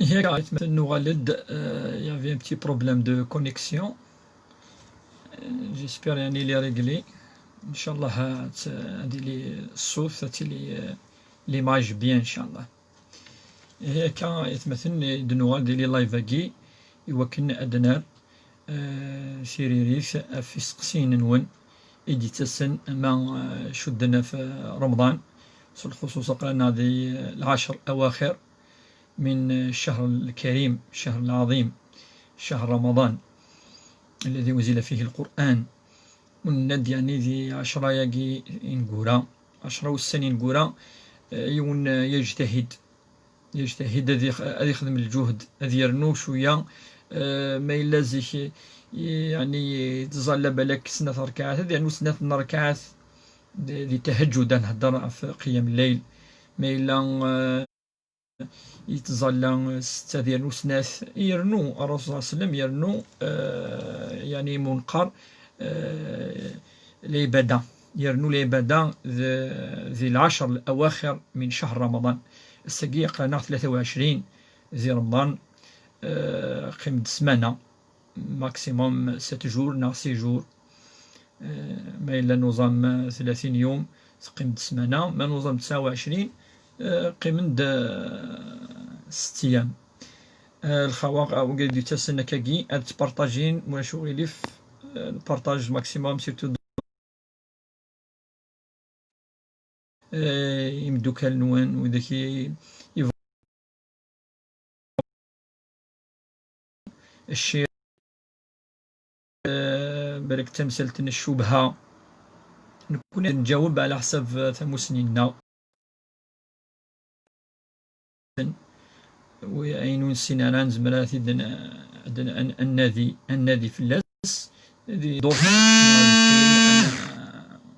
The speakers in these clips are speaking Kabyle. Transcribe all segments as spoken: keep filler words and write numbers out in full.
Yak, nuɣal-d, euh, il y avait un petit problème de connexion. Euh, j'espère يعني il est réglé. Inchallah, ad, ad yili ṣṣut, ad tili, euh, l'image bien, inchallah. Ihi akka, aytmaten, i d-nuɣal di live-agi, i wakken ad d-nerr, euh, tiririt ɣef isteqsiyen-nwen i d-yettasen, ama, euh, cudden ɣef, euh, Remḍan, s lxuṣuṣ aql-aneɣ di, euh, العشر الأواخر من الشهر الكريم، الشهر العظيم، شهر رمضان الذي أنزل فيه القرآن. Ur nenna-d, yeɛni, di ɛecra-agi ineggura, ɛecra ussan ineggura, eh, yiwen, eh, yejtahid, yejtahid ad ix-, ad ixdem lǧuhd, ad yernu cwiya, eh, ma yella zik, eh, yeɛni, yettẓalla balak snat rkaɛat, ad yernu snat n rkaɛat di, di tahajjud, ad nhedder ɣef qiyam lleyl, ma yella, eh, yettẓalla setta ad yernu snat, yernu Ṛṛasul صلى الله عليه وسلم, yernu, eh, yeɛni, munqer, eh, lɛibada, yernu lɛibada di, di العشر الأواخر من شهر رمضان. Ass-agi aql-aneɣ tlata u ɛecrin di Remḍan, eh, qqim-d ssmana, maximum sept jours neɣ six jours. Eh, ma yella nuẓam, eh, tlatin yum, teqqim-d ssmana, ma nuẓam tesɛa u ɛecrin, eh, qqimen-d, eh, sett yyam. Eh, lxawa, eh, wigi d-yettasen akkagi, ad ttpartajin, ma ulac uɣilif, eh, npartaj maximum, surtout eh, imeddukal-nwen, widak i, i, cci, eh, balak d tamsalt n ccubha. Nekkni ad nǧaweb ɛla ḥsab tamusni-nneɣ. Wi, ayen ur nessin ara, nezmer ad t-id-, ad, ad, ad nadi, ad nadi fell-as. Di ddurt,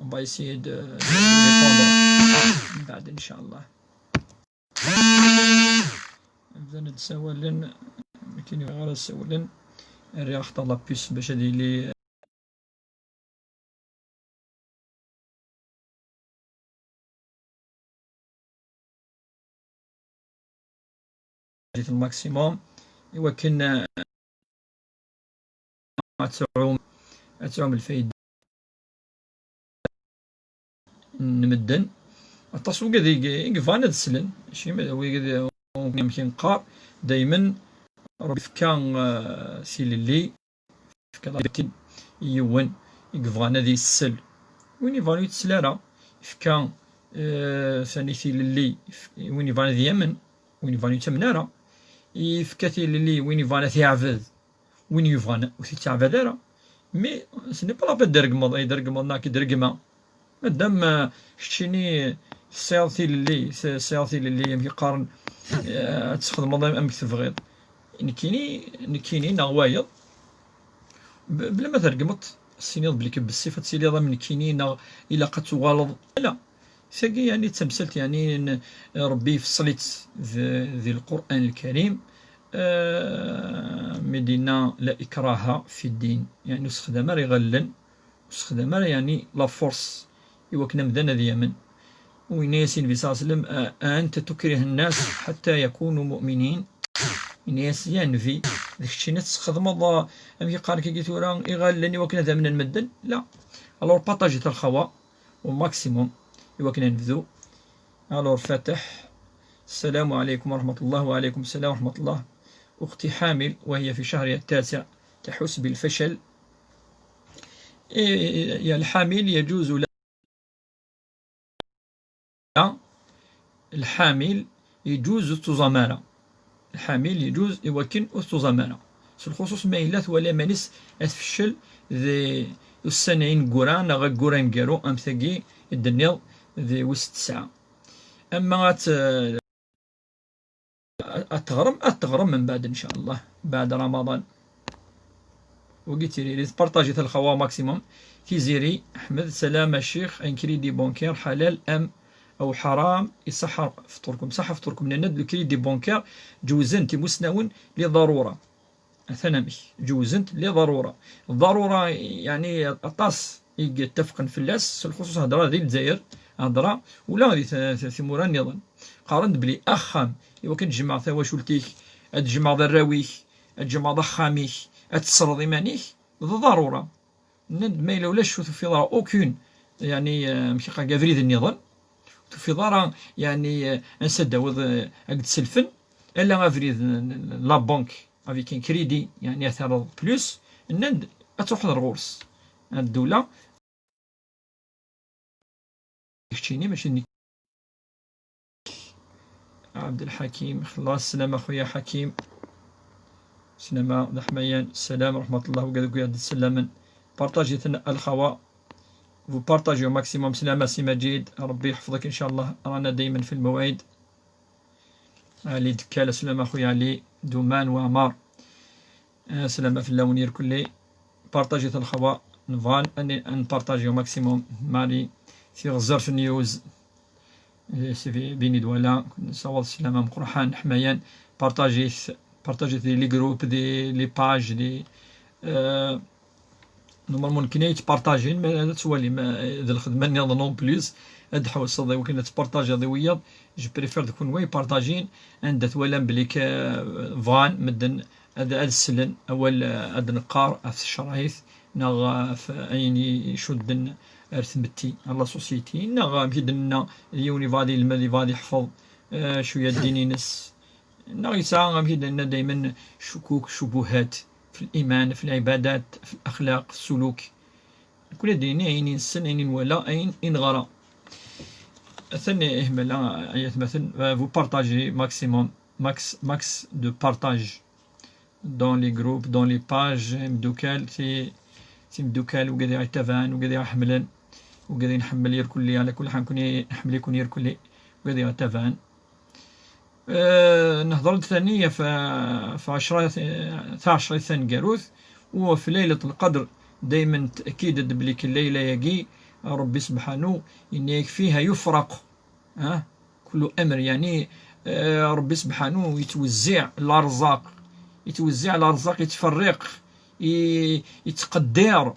on va essayer de, de répondre. Mbeɛd, inchallah. Bdan ad ssawalen, akken bɣiɣ ara ssawalen. Rriɣ axaṭer la puce bac ad yili الماكسيموم، i wakken, eh, ad tɛum, ad tɛum lfayda n medden. Aṭas wigad i, i yebɣan ad slen, mačči ma d wigad, amek i neqqar, daymen Ṛebbi yefka, eh, tilelli, yefka la liberté i yiwen i yebɣan ad yessel. Win yebɣan ur yettsel ara, yefka, eh, sani tilelli i win yebɣan ad yamen, win yebɣan ur yettamen ara. Yefka tilelli i win yebɣan ad t-yeɛbed, win yebɣan ur t-yettaɛbad ara. Mais ce n'est pas la peine ad d-tregmeḍ, ay d-tregmeḍ neɣ ad k-id-regmeɣ. Madam, eh, keččini tesɛiḍ tilelli, te-, tesɛiḍ tilelli, amek i qqaren, eh, ad txedmeḍ am-, amek tebɣiḍ. Nekkini, nekkini neɣ wayeḍ, b-, bla ma tregmeḍ, tessiniḍ belli bessif ad tiliḍ am nekkini neɣ ilaq ad tuɣaleḍ. Ala. Tagi, yeɛni, d tamsalt, yeɛni, n-, Ṛebbi ifeṣṣel-itt d-, di Lqur'an Lkarim, eh, mi d-yenna: "لا إكراه في الدين". Yeɛni, ur sexdam ara iɣallen, ur sexdam ara, yeɛni, la force, i wakken amdan ad yamen. U yenna-yas Nnbi صلى الله عليه وسلم: "أ-، أأنت تكره الناس حتى يكونوا مؤمنين؟" Yenna-yas: "Ya Nnbi, d keččini ad tesxedmeḍ, eh, amek i qqaren kagi tura, iɣallen i wakken ad amnen medden?" La. Alors, partagez-t lxawa au maximum, i wakken ad nebdu. Alors, Fateh. السلام عليكم ورحمة الله. وعليكم السلام ورحمة الله. أختي حامل وهي في شهرها التاسع تحس بالفشل. إيه، يا الحامل يجوز لها، الحامل يجوز ur tettuẓam ara. Lḥamil yeǧuz i wakken ur tettuẓam ara. S lxuṣuṣ ma yella twala iman-is ad tfeccel di ussan-a ineggura neɣ aggur aneggaru am tagi i d-tenniḍ di wis tesɛa. Ama ad t-, ad teɣrem, ad teɣrem mbeɛd, ncallah, mbeɛd Ramaḍan. Wagi d tiririt, partagez-t lxawa maximum. Tiziri Ḥmed: سلام الشيخ, un crédit bancaire حلال أم أو حرام؟ يصح فطوركم؟ صح فطوركم. Nenna-d le crédit bancaire ǧewzen-t imusnawen لضرورة. Atan amek, ǧewzen-t لضرورة. Ḍarura, yeɛni, aṭas i yettafqen fell-as, s lxuṣuṣ hedra di Lezzayer, hedra ula di t-, t-, tmura nniḍen. Qqaren-d belli axxam, i wakken tjemɛeḍ tawacult-ik, ad tjemɛeḍ arraw-ik, ad tjemɛeḍ axxam-ik, ad tesreḍ iman-ik, d ḍarura. Nnan-d ma yella ulac ur tufiḍ ara aucune, yeɛni, eh, amek iqal, abrid nniḍen, ur tufiḍ ara, yeɛni, eh, ansa d-tawiḍ, eh, ad k-d-selfen, ala abrid n, n, n la banque avec un crédit, yeɛni ad terreḍ plus, nnan-d ad truḥeḍ ar ɣur-s. Ddula, keččini, mačči d nekk. Ɛebdelḥakim, xlaṣ, sslama xuya Ḥakim. Sslama d aḥmayan, ssalam, ṛeḥmatullah, wigad akk i ɣ-d-yettsellamen. Partajit-ten a lxawa. Vous partagez au maximum. Sslama si Maǧid, Ṛebbi yeḥfeḍ-ik, ncallah, رانا دايما في الموعد. Ali Dekkal, sslama xuya Ali, Duman Waɛmar. Eh, sslama fell-awen irkelli. Partajit a lxawa, nebɣa ad n-, ad npartaji au maximum. Mari, tiɣzert news. Eh, si Bi-, Bini Dwala, nessaweḍ sslama meqqren, ḥmayan. Partajit, partajit di les groupes, di les pages, di, eh, normalement nekkni yettpartajin, ma ad twalim, eh, d lxedma nniḍen en plus, ad tḥewseḍ i wakken ad tpartajiḍ i wiyaḍ. Je préfère d kunwi partajin, anda twalam belli k-, bɣan medden ad, ad slen awal, eh, ad neqqar ɣef tcerɛit neɣ ɣef ayen i-, icudden ar tmetti, ar la société, neɣ amek i d-nenna, yiwen yebɣa ad yelmed, yebɣa ad yeḥfeḍ, eh, cwiya ddin-ines, neɣ yesɛa, amek i d-nenna daymen, cukuk, cubuhat, fi liman, fi libadat, fi laxlaq, fi ssuluk. Nekkni ad d-nini ayen i nessen, ayen i nwala, ayen i neɣra. Atan ihmel, ay atmaten, eh, vous partagez maximum, max, max de partage dans les groupes, dans les pages, imeddukal, ti-, timeddukal, wigad i ɣ-ittabaɛen, wigad i ɣ-iḥemmlen, wigad i nḥemmel irkelli, ɛla kulli ḥal, nekkni nḥemmel-iken irkelli, wigad i ɣ-ittabaɛen. Eh, nehḍer-d thani ɣef, ɣef ɛecra, taɛecrit taneggarut, u ɣef Laylat Lqadr, daymen tta'kid-d belli k-, Layla-agi, Ṛebbi Sebḥanu yenna-yak: فيها يفرق, ha, كل أمر, yeɛni, eh, Ṛebbi Sebḥanu yettwezziɛ larzaq, yettwezziɛ larzaq, yettferriq, i-, yettqeddir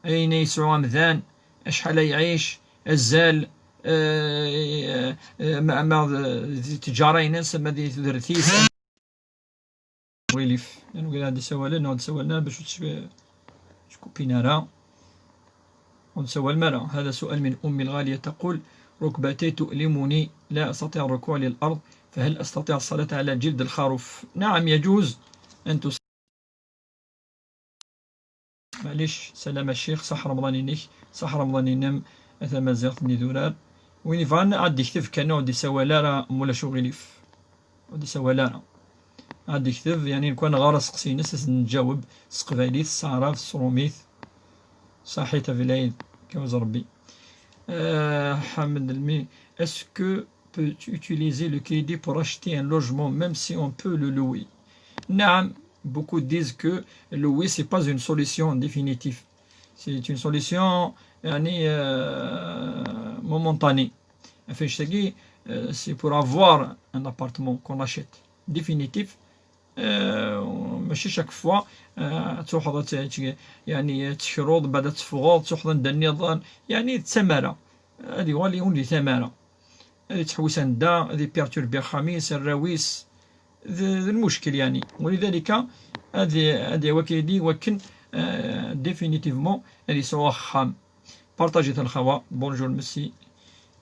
ayen ay yesɛu amdan, acḥal ay iɛic, azal, eh, eh, ma, ma d, di tǧara-ines, ma di tudert-is. Ɣilif. Llan wid ad d-isawalen, ad d-isawalen ara bac ur tt-, ur tt-kupin ara. Ur d-isawalem ara. هذا سؤال من أمي الغالية تقول: ركبتي تؤلمني، لا أستطيع الركوع للأرض، فهل أستطيع الصلاة على جلد الخروف؟ نعم، يجوز أن تصلي. Maɛlic, salam a ccix, ṣaḥ Remḍan-inek, ṣaḥ Remḍan-inem, a tamaziɣt n idurar. Win yebɣan ad d-ikteb kan, ur d-isawal ara, ma ulac uɣilif. Ur d-isawal ara. Ad d-ikteb, yeɛni, nekk ad nɣer aseqsi-ines, ad s-nǧaweb s teqbaylit, s taɛrabt, s trumit. Ṣaḥit a Bilayd, kawez Rebbi. Euh, Ḥamed Lmi, est-ce que peut utiliser le crédit pour acheter un logement, même si on peut le louer? Naam, beaucoup disent que louer, c'est pas une solution définitive. C'est une solution, yeɛni, euh, momentanée. Ɣef annect-agi, euh, c'est pour avoir un appartement qu'on achète. Définitif, euh, mačči chaque fois, euh, ad truḥeḍ ad t-, yeɛni, ad tekruḍ, mbeɛd ad teffɣeḍ, ad truḥeḍ anda nniḍen, yeɛni d tamara. Ad yuɣal yiwen di tamara. Ad yettḥewwis anda, ad iperturbi axxam-is, arraw-is, d, d lmuckel, yeɛni. Walidalika, ad, ad yawi akaydi wakken, euh, définitivement, ad yesɛu axxam. Partajit a lxawa. Bonjour, merci.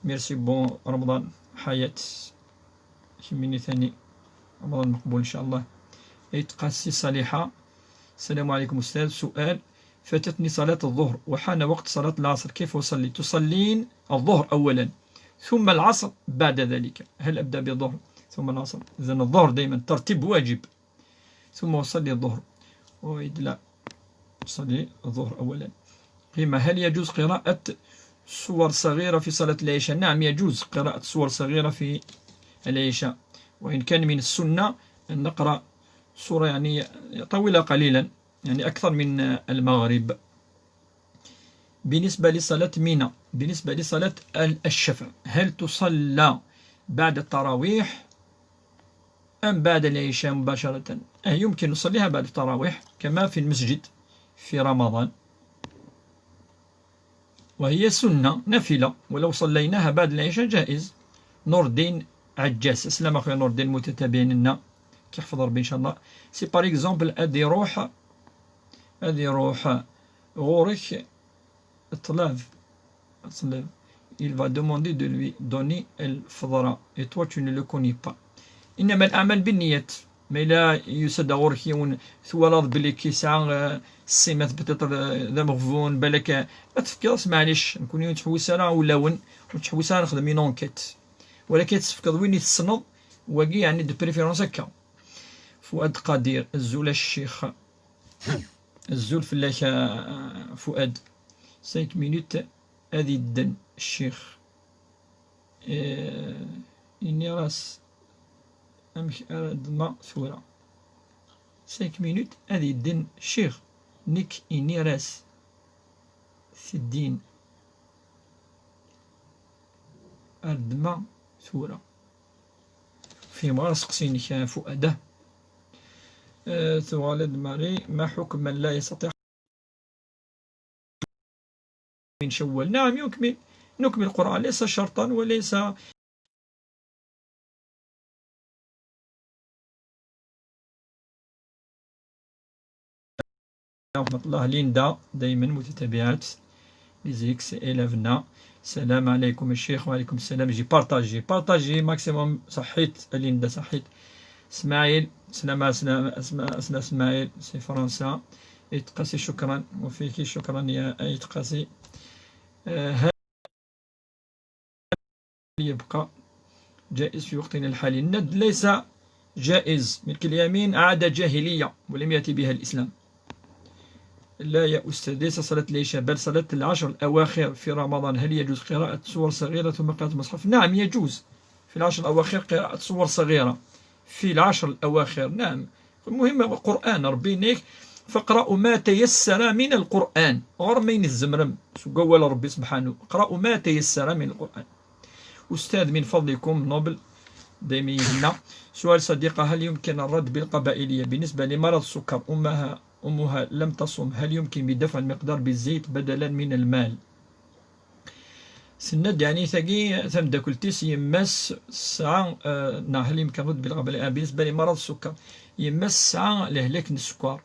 Merci, bon Ramadan. Ḥayat. Kemmini tani. Ramadan meqbul, inchallah. Ayt Qassi Saliḥa. السلام عليكم أستاذ. سؤال: فاتتني صلاة الظهر وحان وقت صلاة العصر، كيف أصلي؟ تصلين الظهر أولا ثم العصر بعد ذلك. هل أبدأ بالظهر ثم العصر؟ إذن الظهر دايما ترتيب واجب. ثم أصلي الظهر. وإلا أصلي الظهر أولا. قيمة: هل يجوز قراءة سور صغيرة في صلاة العشاء؟ نعم، يجوز قراءة سور صغيرة في العشاء، وإن كان من السنة أن نقرأ سورة، يعني، طويلة قليلا، يعني، أكثر من المغرب. بالنسبة لصلاة مينا، بالنسبة لصلاة ال-، الشفع، هل تصلى بعد التراويح أم بعد العشاء مباشرة؟ آه، يمكن نصليها بعد التراويح كما في المسجد في رمضان، وهي سنة نافلة، ولو صليناها بعد العشاء جائز. نور الدين عجاس، السلام أخويا نور الدين، متتابعينا. K-iḥfeḍ Ṛebbi, inchallah. Si par exemple, ad iṛuḥ, ad iṛuḥ ɣur-k, ṭṭlab, ṭṭlab, il va demander de lui donner lfeḍra, et toi tu ne le connais pas. إنما الأعمال بالنيات. Ma yella yusa-d ɣur-k yiwen, twalaḍ belli k-, yesɛa, eh, ssimat peut-être, eh, d ameɣbun, balak, eh, ad tefkiḍ-as, maɛlic, nekkni ur nettḥewwis ara ulawen, ur nettḥewwis ara nexdem une enquête. Walakin ad tefkeḍ win i tessneḍ, wagi, yeɛni, de préférence akka. Fuad Qadir, azul a ccix. Azul fell-ak a Fuad. Cinq minutes ad idden ccix. Eh, iniɣ-as amek ara ddmeɣ tura. Cinq minutes ad idden ccix. Nekk iniɣ-as teddin ar ddmeɣ tura. Fhimeɣ ara aseqsi-inek a Fuad. Eh, tuɣal-d Marie, ما حكم من لا يستطيع من شوال؟ نعم، يكمل، نكمل القرآن، ليس شرطا وليس. ورحمة الله. ليندا دايما متتابعات. ليزيكس إلافنا. السلام عليكم الشيخ. وعليكم السلام. جي بارطاجي، بارطاجي ماكسيموم. صحيت ليندا، صحيت. اسماعيل، سلام، سلام، اسماء، اسماء اسماعيل، سي فرنسا. ايت قاسي، شكرا. وفيك شكرا يا ايت قاسي. آه، هل يبقى جائز في وقتنا الحالي؟ الند ليس جائز. ملك اليمين عادة جاهلية ولم يأتي بها الإسلام. لا يا أستاذ، ليس صلاة العشاء، بل صلاة العشر الأواخر في رمضان. هل يجوز قراءة سور صغيرة ثم قراءة المصحف؟ نعم، يجوز في العشر الأواخر قراءة سور صغيرة، في العشر الأواخر، نعم. المهم القرآن، ربي ينيك، فاقرأوا ما تيسر من القرآن. غير ما ينزمرم سوق أول ربي سبحانه، اقرأوا ما تيسر من القرآن. أستاذ، من فضلكم، نوبل دايما يهمنا. سؤال صديقة: هل يمكن الرد بالقبائلية بالنسبة لمرض السكر؟ أمها، أمها لم تصم، هل يمكن بدفع المقدار بالزيت بدلا من المال؟ Tenna-d, yeɛni, tagi tamdakelt-is, yemma-s tesɛa, eh, neɣ هل يمكن الرد بالقبائلية بالنسبة لمرض السكر. Yemma-s tesɛa lehlak n sskeṛ.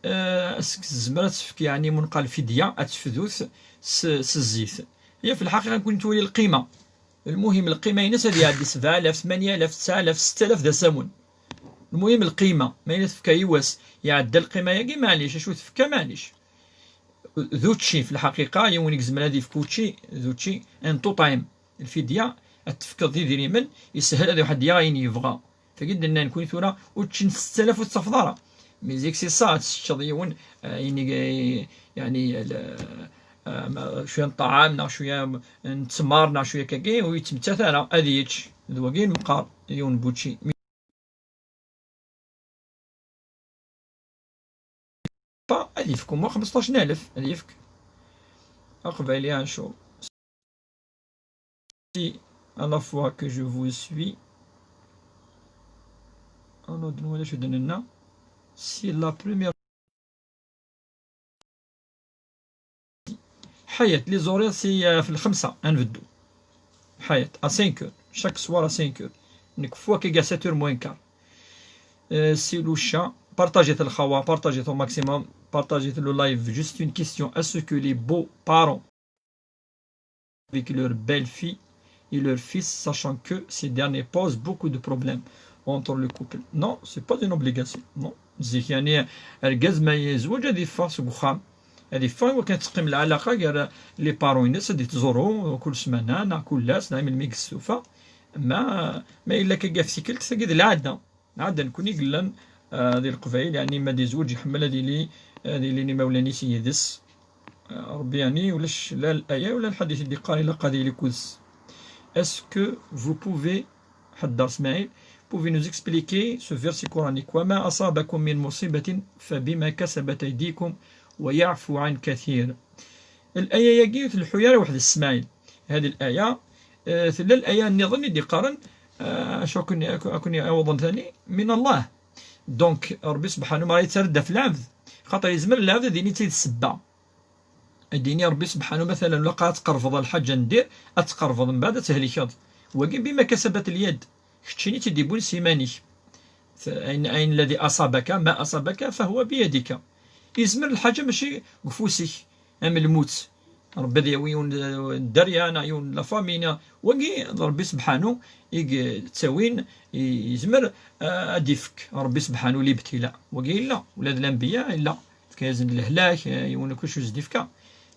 Eh, est-ce que tezmer ad tefk, yeɛni, منقى الفدية, ad tefdut s, s zzit. هي في الحقيقة كون تولي القيمة. المهم القيمة ينس هذه يعدي سبعة آلاف، ثمانية آلاف، تسعة آلاف، ستة آلاف ذا سمون. المهم القيمة، ما ينس تفكا يواس يعدى القيمة ياكي، معليش، شو تفكا، معليش. ذوتشي في الحقيقة، يونيك زمان هذه في كوتشي، ذوتشي، ان تو تايم. الفدية، التفكير دي ديريمن، يسهل هذا واحد يا عيني يبغى. Tagi d-nnan kuni tura učči n ستة آلاف ur tettafeḍ ara. Mais zik c'est ça, ad teččeḍ yiwen, ah, inig, ah, yeɛni, ah, ma, cwiya n ṭṭɛam, neɣ cwiya n ttmer, neɣ cwiya kagi, ur yettmettat ara, ad yečč. D wagi i nmeqqar, yiwen n wučči. Ad yefk umur xmesṭac n alef, ad yefk. Aqbayli ancur. Si à la fois que je vous suis. Alors, de nouveau, je donne un. C'est la première. حياة، les horaires c'est, euh, في الخمسة نبدو. حياة، à cinq heures. Chaque soir à cinq heures. نكفو هكا كاع sept heures moins quart. Euh, c'est le chat. Partagez le khawa, partagez au maximum. Partagez le live. Juste une question. Est-ce que les beaux-parents avec leur belle-fille et leur fils, sachant que ces derniers posent beaucoup de problèmes entre le couple. Non, c'est pas une obligation. Non. Zik, yeɛni, argaz ma yezweǧ, ad yeffeɣ seg uxxam. Ad yeffeɣ i wakken ad teqqim lɛalaqa gar les parents-ines, ad yettẓuru kul ssmana neɣ kul ass, neɣ melmi i yestufa. Ma, ma yella akka ɣef tikkelt, tagi d lɛada. Ɛada nekkni i yellan, ah, di Leqbayel, yeɛni ma d-izweǧ iḥemmel ad yili, ad ilin imawlan-is yid-s. Ah, Ṛebbi, yeɛni, ulac la l'aya wala lḥadit i d-iqqar, ilaq ad yili kuds. Est-ce que vous pouvez, ḥeddar Smaɛil, pouvez nous expliquer ce verset coranique: وما أصابكم من مصيبة فبما كسبت أيديكم ويعفو عن كثير. L'aya-agi ur tleḥḥu ara weḥd-s Smaɛil. هذه الآية, eh, tella l'aya nniḍen i d-iqqaren, eh, acu akken, akken, akken iɛawḍen tani, من الله. Donc, Ṛebbi subḥanu ma yettared ɣef lɛebd, xaṭer yezmer lɛebd ad yini d ssebba. Ad d-yini Ṛebbi subḥanu, matalan, ilaq ad tqerbeḍ lḥaǧa n dir, ad tqerbeḍ, mbeɛd ad thelkeḍ. Wagi بما كسبت اليد. Keččini i tt-id-iwwin s iman-ik. أين، أين الذي أصابك؟ ما أصابك فهو بيدك. Yezmer lḥaǧa mačči deg ufus-ik, am lmut. Ṛebbi ad yawi yiwen n dderya, neɣ yiwen n la famille, neɣ wagi d Ṛebbi sebḥanu i yettawin, i-, yezmer, ah, ad d-ifk Ṛebbi sebḥanu libtila. Wagi yella, ula d lanbiya yella. Fkan-asen-d lehlak, eh, yiwen kullec ur s-d-ifka.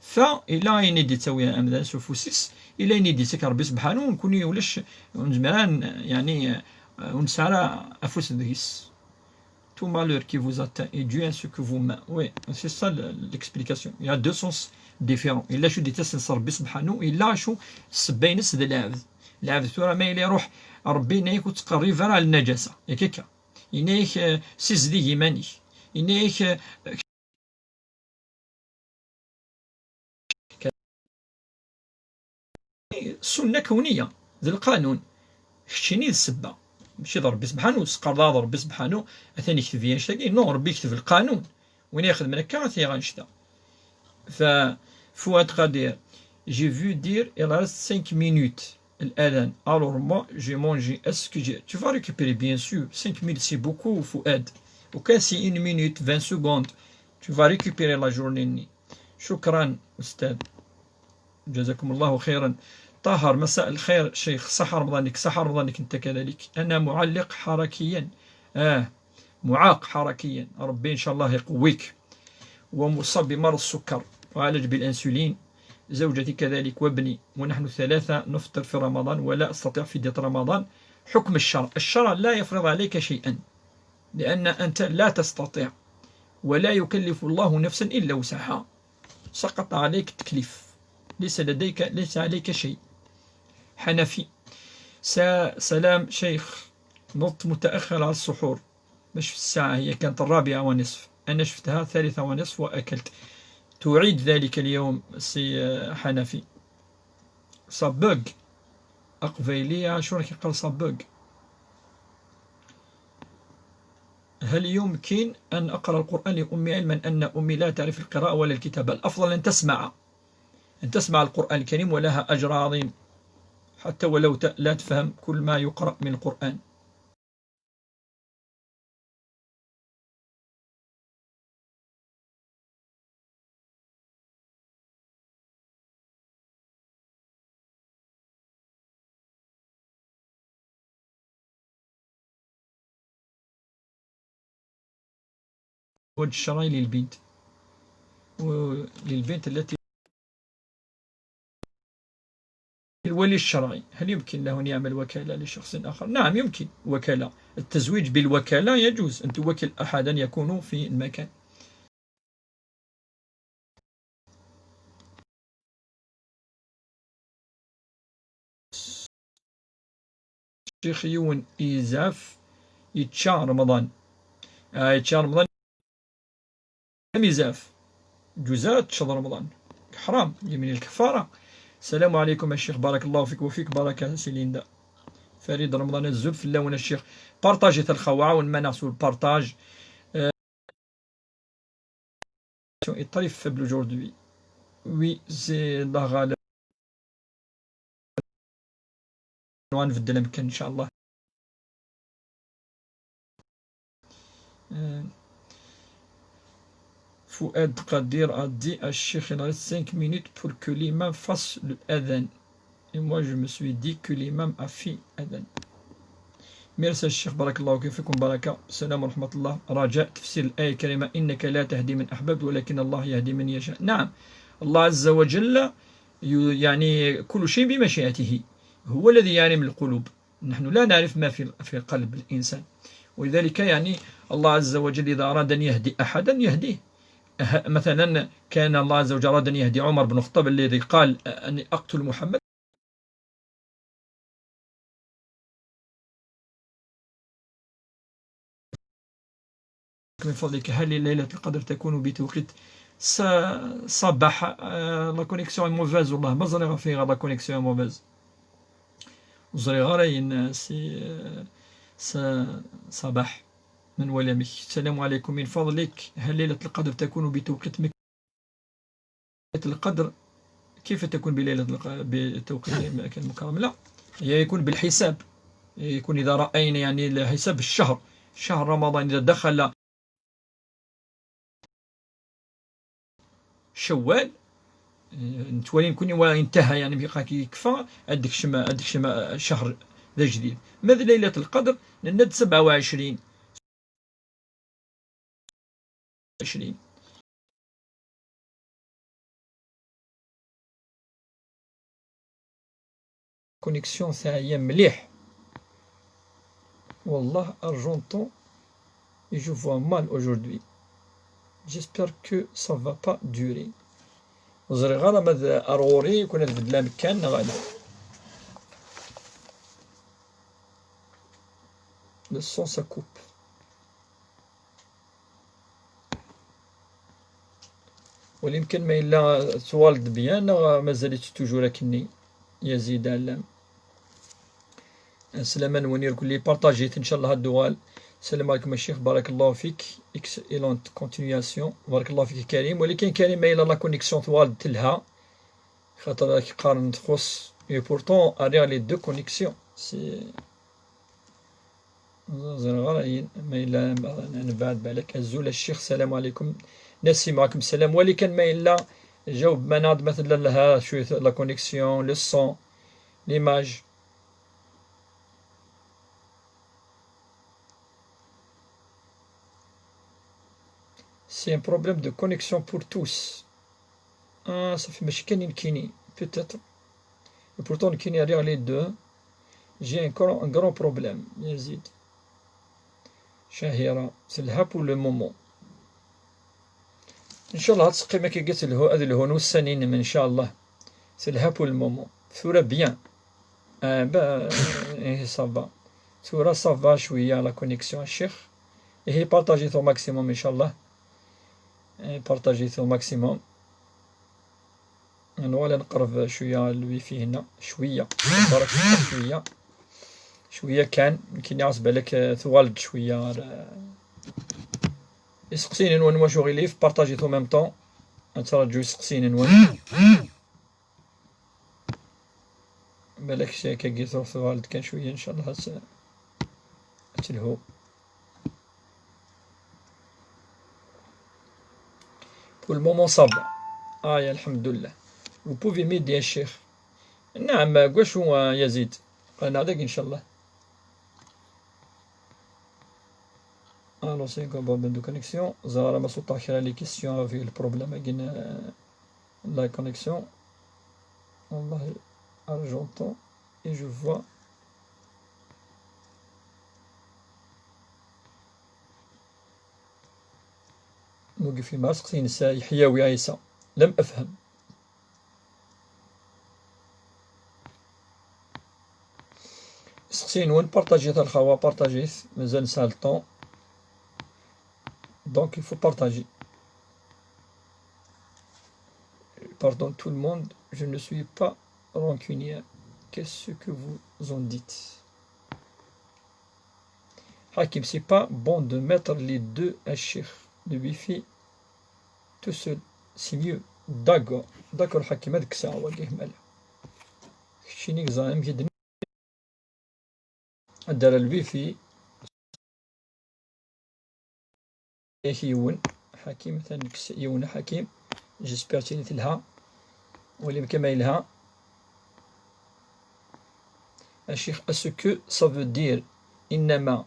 Fa, ila ayen i d-ittawi amdan s ufus-is, ila ayen i d-ittak Ṛebbi sebḥanu, nekkni ulac, ur nezmir ara n-, yeɛni, eh, ur nesɛi ara afus deg-s. Tout malheur qui vous atteint est dû à ce que vous ma-, oui, c'est ça le-, l'explication. Il y a deux sens différents. Ila acu d-ittasen s Ṛebbi sebḥanu, ila acu ssebba-ines d lɛebd. Lɛebd tura ma yella iruḥ, Ṛebbi yenna-yak ur ttqerrib ara ar lnaǧasa. Yak akka. Yenna-yak, eh, ssizdig iman-ik. Yenna-yak, eh, Sunna kawniya, d lqanun. Keččini d ssebba. Mačči d Ṛebbi sebḥanu, ur teqqareḍ ara d Ṛebbi sebḥanu atan yekteb-iyi annect-agi. Non, Ṛebbi yekteb lqanun. Win ixedmen akka, ad t-yaɣ annect-a. Fa Fouad Qadir, j'ai vu dire il reste cinq minutes l'adhan. Alors moi, j'ai mangé. Est-ce que j'ai, tu vas récupérer, bien sûr. Cinq minutes, c'est beaucoup, Fouad. Au cas, c'est une minute, vingt secondes. Tu vas récupérer la journée. شكرا أستاذ. جزاكم الله خيرا. طاهر، مساء الخير شيخ، صح رمضانك، صح رمضانك أنت كذلك. أنا معلق حركيا، آه، معاق حركيا، ربي إن شاء الله يقويك. ومصاب بمرض السكر وعالج بالأنسولين، زوجتي كذلك وابني، ونحن ثلاثة نفطر في رمضان ولا أستطيع فدية رمضان. حكم الشرع، الشرع لا يفرض عليك شيئا، لأن أنت لا تستطيع، ولا يكلف الله نفسا إلا وسعها. سقط عليك التكليف، ليس لديك، ليس عليك شيء. حنفي. س-، سلام شيخ، نضت متأخر على السحور، مش في الساعة، هي كانت الرابعة ونصف، أنا شفتها ثالثة ونصف وأكلت. تعيد ذلك اليوم سي حنفي. Ça bug. أقبيلية، شو راك يقال ça bug؟ هل يمكن أن أقرأ القرآن لأمي، علما أن أمي لا تعرف القراءة ولا الكتابة؟ الأفضل أن تسمع، أن تسمع القرآن الكريم، ولها أجر عظيم، حتى ولو ت-، لا تفهم كل ما يقرأ من القرآن. الزواج الشرعي للبنت و-، للبنت التي الولي الشرعي، هل يمكن له أن يعمل وكالة لشخص آخر؟ نعم، يمكن وكالة. التزويج بالوكالة يجوز، أن توكل أحدا يكون في المكان. الشيخ يون إيزاف يتشا رمضان. آه، يتشا رمضان. ميزاف. جوزات شهر رمضان. حرام، يمين الكفارة. السلام عليكم الشيخ، بارك الله فيك وفيك بركة سي ليندا. فريد رمضان الزول في اللون الشيخ. بارطاجي تلخوا وعاون ما نعسوا البارطاج. آه، يطري في فابل aujourd'hui. Oui, c'est la غالب. وغنبدل يمكن إن شاء الله. آه، فؤاد قدير a dit à الشيخ il reste cinq minutes pour que l'imam fasse le adhan. Et moi, je me suis dit que l'imam a fait adhan. Merci الشيخ، بارك الله فيكم، بركة. السلام ورحمة الله. رجاء تفسير الآية الكريمة: إنك لا تهدي من أحببت ولكن الله يهدي من يشاء. نعم، الله عز وجل ي-، يعني كل شيء بمشيئته، هو الذي يعلم القلوب. نحن لا نعرف ما في، في قلب الإنسان. ولذلك يعني الله عز وجل إذا أراد أن يهدي أحدا يهديه. أه-، مثلا كان الله عز وجل أراد أن يهدي عمر بن الخطاب الذي قال أني أقتل محمد. من فضلك، هل ليلة القدر تكون بتوقيت ص-، صباح؟ آه، la connexion est mauvaise والله، ما زريغ فيها la connexion est mauvaise. زريغ غير ين سي، آه، ص-، صباح من ولمك. السلام عليكم، من فضلك، هل ليلة القدر تكون بتوقيت مك-، ليلة القدر كيف تكون بليلة الق-، بتوقيت مكة المكرمة؟ لا، هي يكون بالحساب، يكون إذا رأينا يعني حساب الشهر، شهر رمضان إذا دخل شوال، آه، نتوالي نكون يوا انتهى، يعني، بقى كي يكفى، أديك شما، أديك شما شهر ذا جديد. ماذا ليلة القدر؟ لأن سبعة وعشرين، عشرين. Connexion تاعي مليح. والله Argenton, et je vois mal aujourd'hui. J'espère que ça va pas durer. Ẓriɣ ara ma d ar ɣur-i, kun ad bedleɣ amekkan neɣ ala. Le son, ça coupe. Wali amkan ma yella twaliḍ bien neɣ mazal-itt toujours akkenni. Yazid Allam. Aslama-nwen irkelli, partager-t, ncallah ad d-tuɣal. Salam aleykum a ccix, barakallahu fik. Excellente continuation. Barakallahu fik a Karim. Walakin Karim, ma yella la connexion twaliḍ telha. Xaṭer ad k-qqaren txuṣ. Et pourtant, rriɣ les deux connexions. C'est Ẓriɣ ara yin, ma yella nebɛed balak. Azul a ccix, salam aleykum. Nassim, aleykum salam. Walikan ma yella, jaweb-aneɣ-d ma tella lha cwiya la connexion, le son, l'image. C'est un problème de connexion pour tous. Ah, ça fait mačči kan i nekkini, peut-être. Et pourtant, nekkini rriɣ les deux. J'ai un grand, un grand problème, Yazid. Shahira, telha pour le moment. Ncallah ad teqqim akka, ad telhu, ad lhun wussan-inem, ncallah. Telha pour le moment. Tura bien. Ah, bah, eh, ça va. Tura ça va cwiya la connexion, a ccix. Ihi, partagez-t au maximum, ncallah. Eh, partagez-t au maximum. Nuɣal ad nqerreb cwiya lwifi hna. Cwiya. Barek cwiya. Cwiya kan. Nekkini ɣas balak, eh, tuɣal-d cwiya ɣer, eh, iseqsiyen-nwen, wacu ɣilif, partagez-t en même temps. Ad ttraǧu iseqsiyen-nwen. Balak akkagi tuɣ tuɣal-d kan cwiya, ncallah ad t-, ad telhu. Pour le moment, ça va. Ah, ya, الحمد لله. Vous pouvez m'aider, a ccix. Naɛam, gwacu, a Yazid? Qenɛeɣ dagi, ncallah. Alors, c'est un problème de connexion. Ẓriɣ ara ma suṭṭeɣ kra les questions avec le problème-agi n, euh, la connexion. Wallahi, Argenton, et je vois. Mugi fi ma seqsi-ines Yeḥyawi Ɛisa. Lam afhem. Iseqsiyen-nwen, partagez-t a lxawa, partagez-t, mazal nesɛa le temps. Donc, il faut partager. Pardon tout le monde, je ne suis pas rancunier. Qu'est-ce que vous en dites? Hakim, c'est pas bon de mettre les deux, a ccix. Le wifi tout seul, c'est mieux. D'accord. D'accord, Hakim, ad kkseɣ wagi, mala. Keččini i yeẓran amek i d-, ad d-terr lwifi. Yak yiwen, Hakim, atan kkes yiwen, Hakim. J'espère tili telha. Wali amek ma yelha. A ccix, est-ce que ça veut dire إنما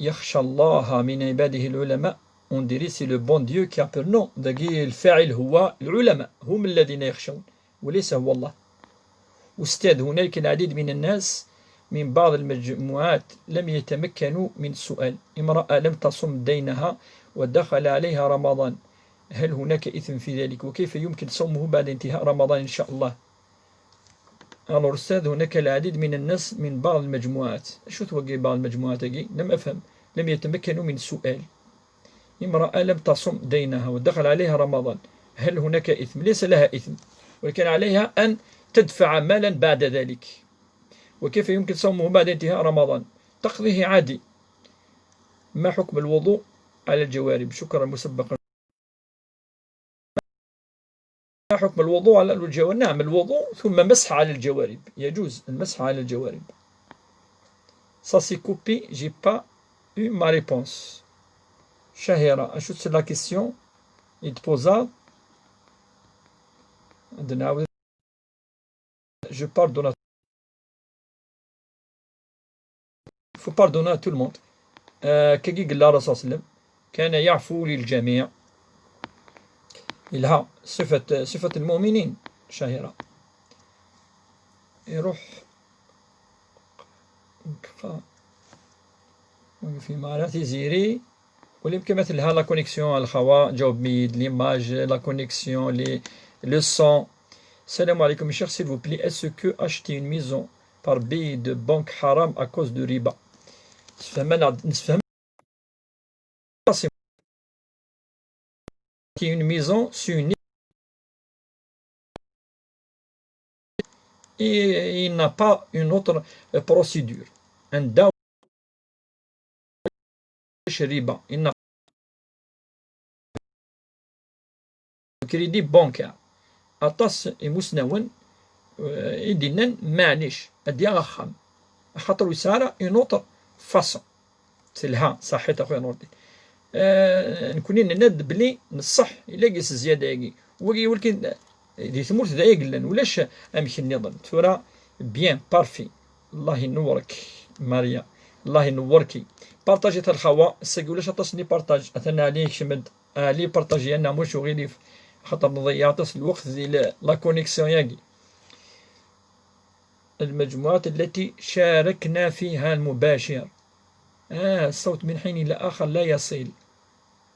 يخشى الله من عباده العلماء؟ On dirait c'est le bon Dieu qui appelle. Non, dagi lfaɛil هو العلماء، هم الذين يخشون، وليس هو الله. أستاذ، هنالك العديد من الناس من بعض المجموعات لم يتمكنوا من السؤال. امرأة لم تصم دينها ودخل عليها رمضان، هل هناك إثم في ذلك؟ وكيف يمكن صومه بعد انتهاء رمضان إن شاء الله؟ Alors, أستاذ، هناك العديد من الناس من بعض المجموعات. شو توقع بعض المجموعات أجي؟ لم أفهم. لم يتمكنوا من السؤال. امرأة لم تصم دينها ودخل عليها رمضان، هل هناك إثم؟ ليس لها إثم، ولكن عليها أن تدفع مالا بعد ذلك. وكيف يمكن صومه بعد انتهاء رمضان؟ تقضيه عادي. ما حكم الوضوء على الجوارب؟ شكرا مسبقا. ما حكم الوضوء على الجوارب؟ نعم، الوضوء ثم مسح على الجوارب، يجوز المسح على الجوارب. Ça c'est coupé, j'ai pas eu ma réponse. Chahira, acu-tt la question i d-tpozaḍ? Ad nɛawed. Je pardonne à, faut pardonner à tout le monde. Euh, kagi yella Rasul sallam, كان يعفو للجميع. Yelha, صفة, صفة المؤمنين, Chahira. Iruḥ. Ur yefhim ara Tiziri. Ula yemkin ma telha la connexion, a lxawa, ǧawbem-iyi-d, l'image, la connexion, les, le son. Salam alaikum, Cheikh, s'il vous plaît, est-ce que acheter une maison par billet de banque haram à cause de riba? Nesfeham-, nesfeham. Acheter une maison, c'est une, et il n'a pas une autre, euh, procédure. Anda riba, il n'a crédit bancaire. Aṭas imusnawen, euh, i d-innan, maɛlic, ad yaɣ axxam, axaṭer ur yesɛi ara une autre façon. Telha, saḥit a xuya Nurdin. Eh, nekkni nenna-d belli neṣṣeḥ, illa gis zzyada-agi. Wagi, walakin, eh, di tmurt d ay yellan, ulac amek nniḍen. Tura, bien, parfait. Allah inewwrek, Maria. Allah inewwrek. Partaget a lxawa, ass-agi ulac aṭas n les partages. Atan Ali yekcem-d. Ali, partager-aneɣ, ma ulac uɣilif. Axaṭer nḍeyyeɛ aṭas n lweqt di la, la connexion-agi. المجموعات التي شاركنا فيها المباشر. آه، الصوت من حين إلى آخر لا يصل.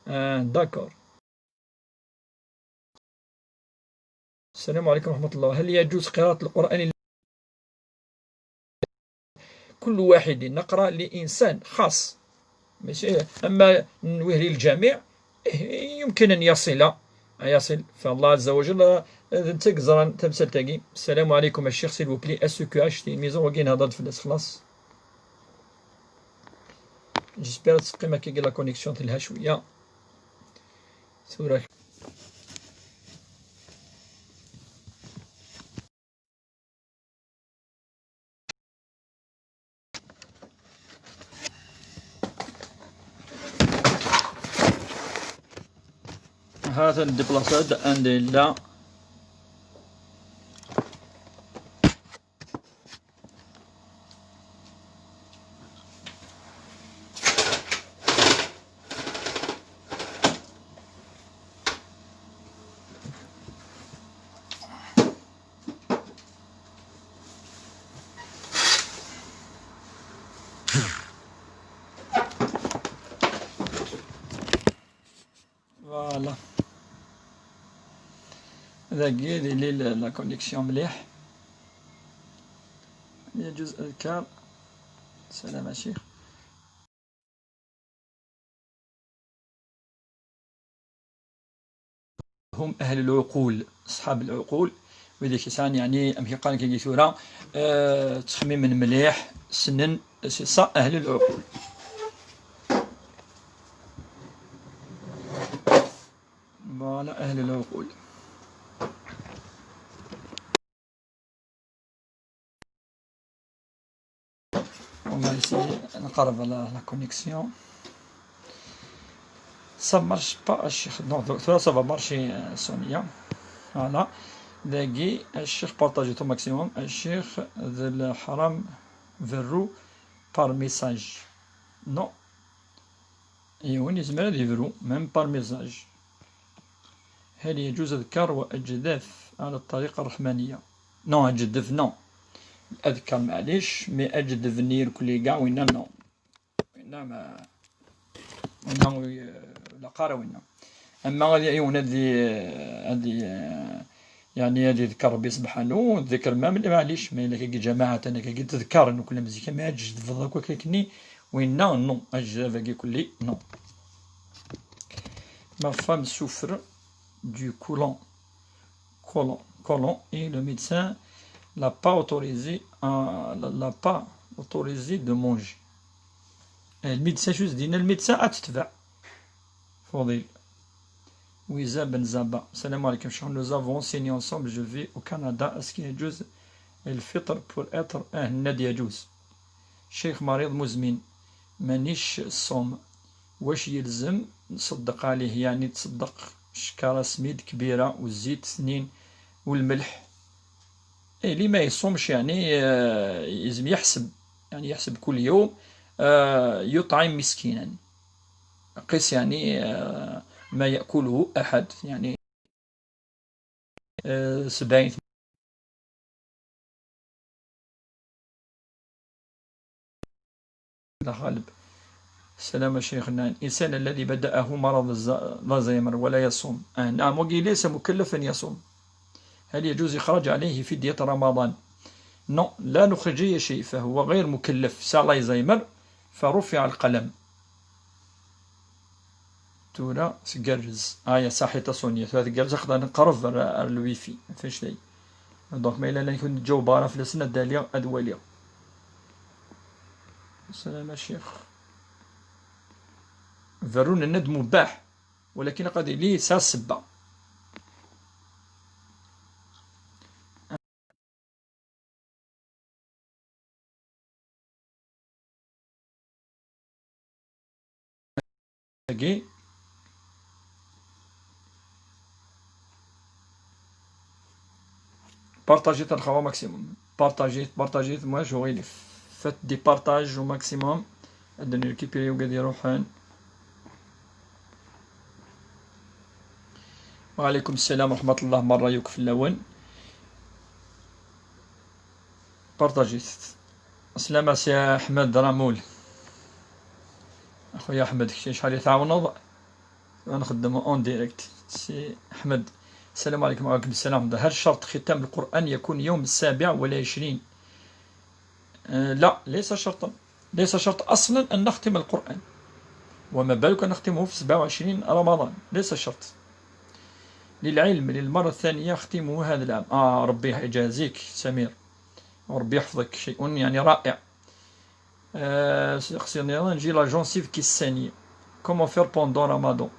آه، d'accord. السلام عليكم ورحمة الله. هل يجوز قراءة القرآن؟ كل واحد نقرأ لإنسان خاص. ماشي، أما نويه للجميع، إيه، يمكن أن يصل، أن يصل. فالله عز وجل، آه، أنت زران تمثل تاقي. السلام عليكم الشيخ، s'il vous plaît, est-ce que acheter une maison وكاين هضرت في الناس خلاص. J'espère تسقيم هكاكي la connexion تلها شوية. ثورة. هذا الدبلاسات عندي لا. Voilà. Dagi, il est la, la connexion مليح. يجوز أذكار. سلام يا شيخ. هم أهل العقول، أصحاب العقول، وإذا كيسان يعني أم كيقال كي ثورة، آه، تخميم مليح، سنن، c'est ça أهل العقول. Voilà، أهل العقول. On va essayer نقرب على la connexion. Ça marche pas الشيخ. Donc, donc, ça va marcher, euh, Sonia. Voilà. داقي الشيخ partage au maximum. الشيخ ذي الحرام verrou par message. Non. Yiwen yezmer ad yebru, même par message. هل يجوز أذكار وأجداف على الطريقة الرحمانية؟ Non, أجدف, non. الأذكار معليش، mais أجدف نير كل كاع وينا non. وينا ما، وينا وي-، لا قارا وينا. أما غادي يون هادي، هادي، يعني هادي يذكر ربي سبحانه، ذكر ما من، معليش، mais إلا كي جماعة أنا كي تذكر إنه كل مزيكا ما أجدف ذاك كني، وينا non، أجدف كي كلي non. Ma femme souffre du colon. Colon. Colon. Et le médecin l'a pas autorisé à, l'a, l'a pas autorisé de manger. Et le médecin, juste dit, le médecin a تتبع. فضيل. Wiza Ben Zaba. السلام عليكم شيخ. Nous avons signé ensemble, je vis au Canada. Est-ce qu'il يجوز الفطر pour être أهل النادي يجوز؟ شيخ مريض مزمن. مانيش صوم، واش يلزم نصدق عليه؟ يعني تصدق شكارة سميد كبيرة والزيت اثنين والملح؟ إيه، اللي ما يصومش يعني، آه، يلزم يحسب، يعني يحسب كل يوم، آه، يطعم مسكينا، قيس يعني، آه، ما يأكله أحد يعني، آه، سبعين. الله غالب. السلام شيخنا، الإنسان الذي بدأه مرض الز-، الزهايمر ولا يصوم، آه، نعم، وقيل ليس مكلفا يصوم، هل يجوز إخراج عليه فدية رمضان؟ Non، لا نخرج أي شيء، فهو غير مكلف، سا الزهايمر، فرفع القلم. Tura tgerrez. Aya صحيت a Sonia. Tura tgerrez, aql-aɣ nqerreb ar, ar lwifi. Fhmtnay. Donc, ma yella akken tjaweb ara fell-asen, ad d-aliɣ, ad waliɣ. Salam a ccix. Berru nenna-d mubah, walakin ad yili yesɛa ssebba. Tagi. Partagez-t a lxawa maximum. Partagez-t, partagez-t, moi j'aurai les faites des partages au maximum. Ad nrécupéri wigad iruḥen. وعليكم السلام ورحمة الله، مرة يوك في اللون. Partagez-t. السلام سي أحمد رامول. أخويا أحمد، كي شحال تعاونض؟ نخدم en direct. سي أحمد، السلام عليكم. وعليكم السلام. هل شرط ختام القرآن يكون يوم السابع والعشرين؟ آه، لا، ليس شرطا. ليس شرط أصلًا أن نختم القرآن، وما بالك أن نختمه في سبعة وعشرين رمضان، ليس شرط. للعلم، للمرة الثانية أختمه هذا العام. آه، ربي يجازيك سمير، وربي يحفظك، شيء يعني رائع. آه، سقسي نيران، j'ai la gencive qui saigne. Comment faire pendant Ramadan؟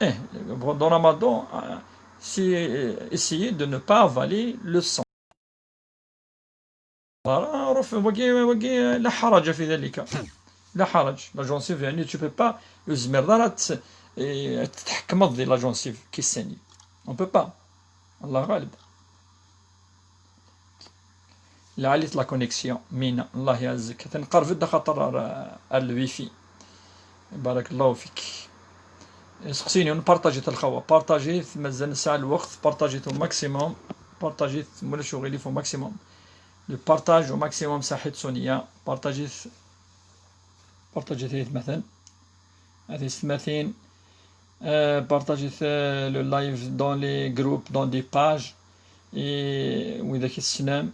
إيه، pendant Ramadan، آه، c'est, euh, essayer de ne pas avaler le sang. راه، راه، واقي، واقي لا حرج في ذلك. لا حرج. La gencive، يعني، tu peux pas، ur tezmireḍ ara ad tt-، إيه، تتحكمض دي la gencive qui saigne. On peut pas. الله غالب. لعليت la connexion. مينا، الله يعزك. تنقرب دا خاطر ال wifi. بارك الله فيك. سقسيني، نبارطاجيت الخوا، بارطاجيت، مازال نسعى الوقت، بارطاجيت au maximum، بارطاجيت، مولا شو غيلي، au maximum. Le partage au maximum صحيت سونيا، بارطاجيت، بارطاجيت هيت مثلا. هذه ستماتين. آه، بارطاجيت، آه، le live dans les groupes، dans des pages. إي، وإذا كي تسلم.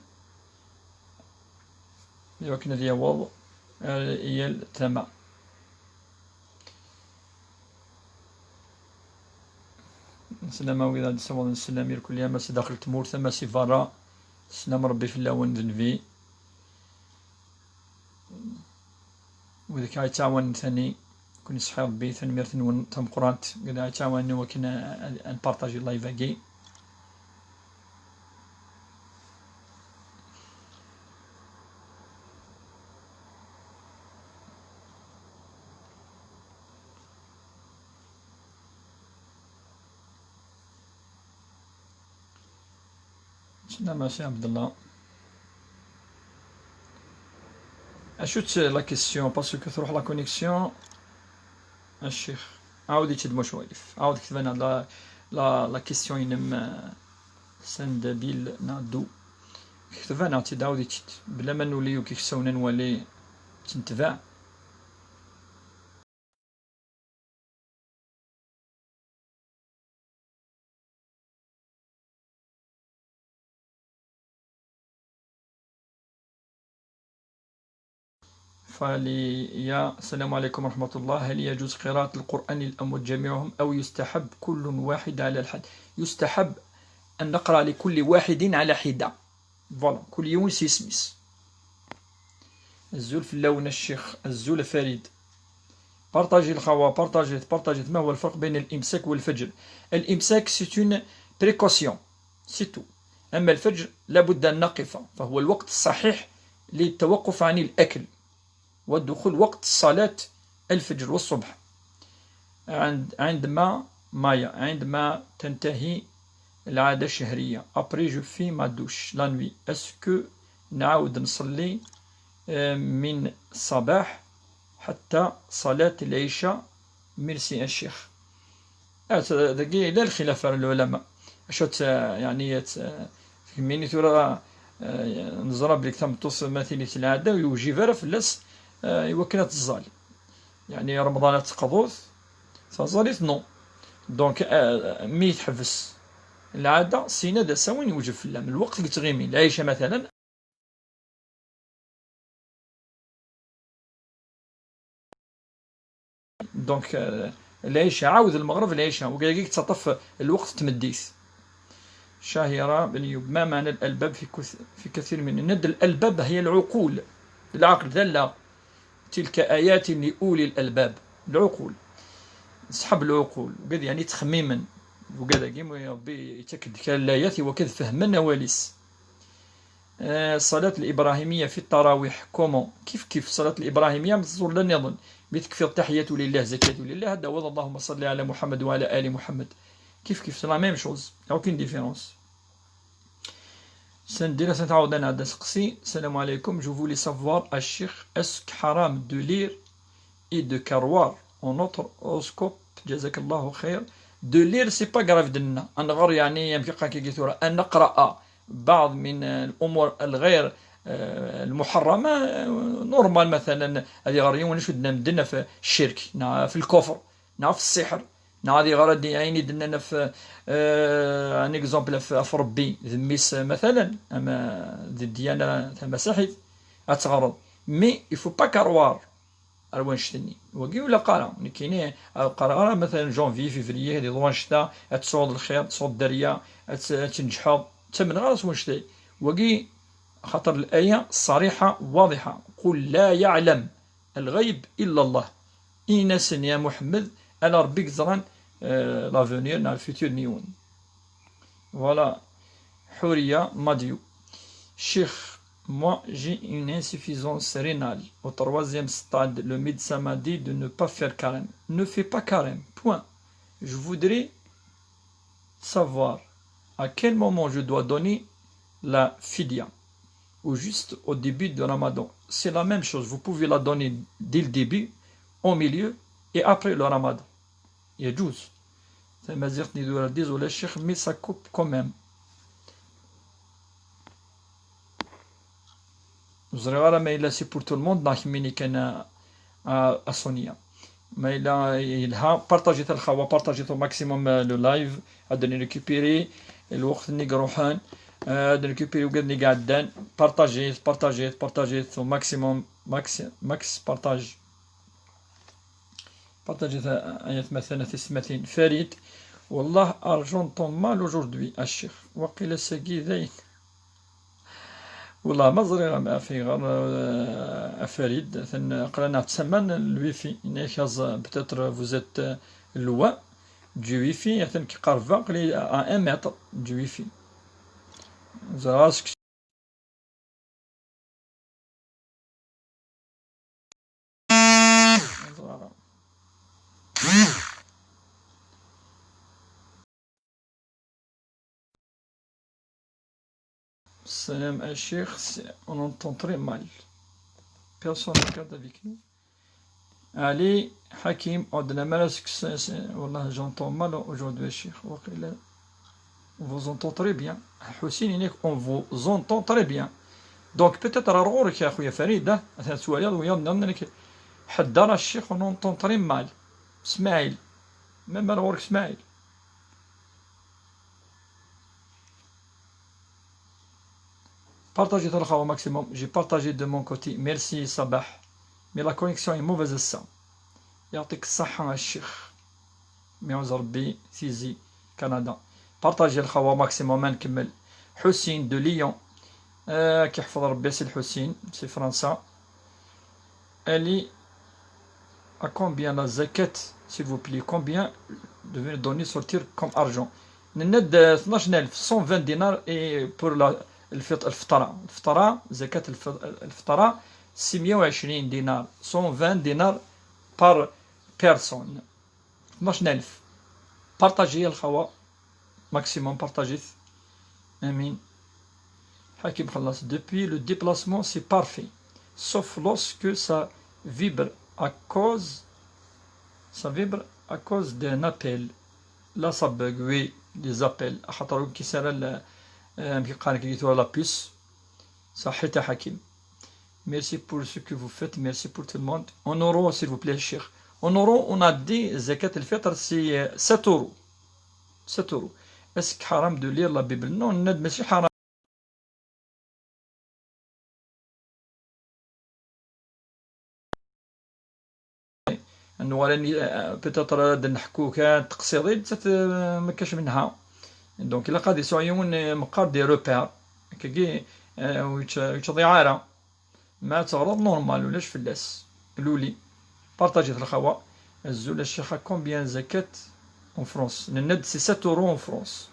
Iwakken ad yaweḍ ar yal tama. Sslam a wid ad d-sawḍen sslam irkelli, ama si daxel tmurt, ama si berra. Sslam Rebbi fell-awen d nnbi. Wid akka yettɛawanen tani, kun iseḥḥi Rebbi, tanemmirt-nwen tameqqrant, wid yettɛawanen i wakken ad, ad npartaji live-agi. Sslam a Si Ɛebdella. Acu-tt la question? Parce que tṛuḥ la connexion. A ccix, ɛawed-itt-id mucwalif. Ɛawed kteb-aneɣ la, la, la question-inem, euh, send bill neɣ du. Kteb-aneɣ-tt-id, ɛawed-itt-id. Bla ma nuli ur k-iksawen ad nwali, ttnetbaɛ. فاليا، السلام عليكم ورحمة الله. هل يجوز قراءة القرآن للأموات جميعهم أو يستحب كل واحد على الحد؟ يستحب أن نقرأ لكل واحد على حدة. Voilà، كل يوم سيسميس. الزول في اللون الشيخ، الزول فريد. بارطاجي الخوا، بارطاجيت، بارطاجيت. ما هو الفرق بين الإمساك والفجر؟ الإمساك c'est une précaution، c'est tout. أما الفجر لابد أن نقف، فهو الوقت الصحيح للتوقف عن الأكل. ودخول وقت صلاة الفجر والصبح. عند عندما مايا عندما تنتهي العادة الشهرية. Après, je fais ma douche la nuit. Est-ce que نعاود نصلي آه، من الصباح حتى صلاة العشاء؟ Merci الشيخ. آه، ت- داكي لا الخلاف على العلماء. اش ت- يعني ت- فهميني ثورة، آه، نزرى بليك تمطوس مثلي العادة ويوجب راه فلاس، آه، يوكل تزال. يعني رمضان تقضوث، تزاليت نو. دونك، آه، مي تحبس العادة، سينا دا سوين يوجب في اللام. الوقت اللي تغيمي العيشة مثلًا، دونك، آه، العشاء عاود المغرب، العشاء وكاكي تطف الوقت تمديت. شهيرة بن أيوب، ما معنى الألباب في كث... في كثير من الند؟ الألباب هي العقول، العقل ذا لا. تلك آيات لأولي الألباب، العقول، صحاب العقول، وكذا يعني تخميما، وكذا كيما ربي يتأكد كان الآيات وكذا فهمنا واليس. آه، الصلاة الإبراهيمية في التراويح، كومون؟ كيف كيف الصلاة الإبراهيمية، مزور لا نظن. بتكفي التحية لله، زكاة لله، هذا هو. اللهم صل على محمد وعلى آل محمد. كيف كيف، c'est la même chose. Aucune différence. سندير سنتعاود أنا عاد سقسي. السلام عليكم. Je voulais savoir الشيخ، est-ce que حرام de lire et de croire en notre horoscope؟ جزاك الله خير. De lire, c'est pas grave دنا. أنغر يعني يمكن قاكي ثورة. أن نقرأ بعض من الأمور الغير، آه، المحرمة، آه، نورمال. مثلًا هذه غير يوم نشد نمدنا في الشرك، نا في الكفر، نا في السحر، نا هذه غير دي عيني دنا في، آه، ان اكزومبل في، في ربي ذميس مثلًا، أما ذي الديانة المسيحية أتغرض. Mais il faut pas croire. Ar wanect-nni. Wagi ula qqareɣ. Nekkini, ar qqareɣ ara مثلًا janvier, février, di wanect-a, ad tesɛuḍ lxir, ad tesɛuḍ dderya, ad t-, ad tnejḥeḍ. Ttamen ɣer-s wanect-a. Wagi, xaṭer الآية صريحة واضحة. قل لا يعلم الغيب إلا الله. Ini-asen, ya Muḥemmed, ala Ṛebbi i yeẓran, euh, l'avenir, neɣ le futur n yiwen. Voilà. Huriya Madiou. Cheikh, moi j'ai une insuffisance rénale au troisième stade. Le médecin m'a dit de ne pas faire carême. Ne fais pas carême. Point. Je voudrais savoir à quel moment je dois donner la fidya. Ou juste au début de Ramadan. C'est la même chose. Vous pouvez la donner dès le début, au milieu et après le Ramadan. يجوز. Tamaziɣt n idurar, désolé الشيخ, mais ça coupe quand même. Ur ẓriɣ ara ma yella c'est pour tout le monde neɣ kemmini kan a, a, a Sonia. Ma yella yelha, partagit a lxawa, partagit au maximum, euh, le live, ad récupérer lweqt-nni iruḥen, euh, ad récupérer wigad-nni iɛeddan, partagit, partagit, partagit au maximum, max, max partage. Partagit a, a yatmaten, a tisetmatin. Farid, والله j'entends mal aujourd'hui a ccix. Waqila sagi dayen. Wallah ma ẓriɣ a, a Farid, atan aql-aneɣ ttaman lwifi. Yenna-ak aẓ-, peut-être vous êtes, euh, loin du wifi, atan ki qerbeɣ, aql-i à un mètre du wifi. Ẓriɣ ara seg Salam a ccix, c'est, on entend très mal. Personne regarde avec nous. Ali Hakim, on a mal à ce que c'est, c'est, wallah, j'entends mal aujourd'hui, a ccix. Waqila, on vous entend très bien. Hussein, on vous entend très bien. Donc, peut-être, à la rigueur, a خويا Farid, hein, atan tettwaliḍ, wiyaḍ nniḍen, nek, ḥeddar a ccix, on entend très mal. Smaïl. Même à la rigueur, Smaïl. Partagez a lxawa maximum. J'ai partagé de mon côté. Merci, Sabah. Mais la connexion est mauvaise, ça. يعطيك الصحة الشيخ. Mais on Rabbi, Tizi, Canada. Partagez a lxawa maximum, ad nkemmel. Hussein de Lyon. آه، كيحفظ ربي سي الحسين، سي فرنسا. Ali, à combien la zakat, s'il vous plaît? Combien devez donner, sortir comme argent? Nenna-d, euh, tnac alef, cent vingt dinars, et pour la, الفط-, الفطرة. الفطرة, zakat الف-, الفطرة, ستمية وعشرين دينار، cent vingt دينار par personne. اثناش ألف. Partagez يا الخوا، maximum، partagez. امين. حكيم خلاص. Depuis le déplacement, c'est parfait. Sauf lorsque ça vibre à cause, ça vibre à cause d'un appel. Là, ça bug, oui, les appels. خاطر كي سالا ال-، آه، كي قال لك la puce. صحيت يا حكيم. Merci pour ce que vous faites. Merci pour tout le monde. En euros, s'il vous plaît, الشيخ. En euros, on a dit زكاة الفطر, c'est, euh, sept euros. Sept euros. Est-ce que حرام de lire la Bible? Non, الناد ماشي حرام. انه راني، آه، peut-être راه نحكو كان تقصيري، بزاف، آه، ما كاش منها. Donc الا قاعد يسوع يوم، آه، مقار des repères. كي، آه، ويتش-، ويتشضي عارة. ما تغرض normal ولاش فلاس. لولي. Partagez الخوا. الزول الشيخة، combien زكاة en France؟ نند c'est sept euros en France.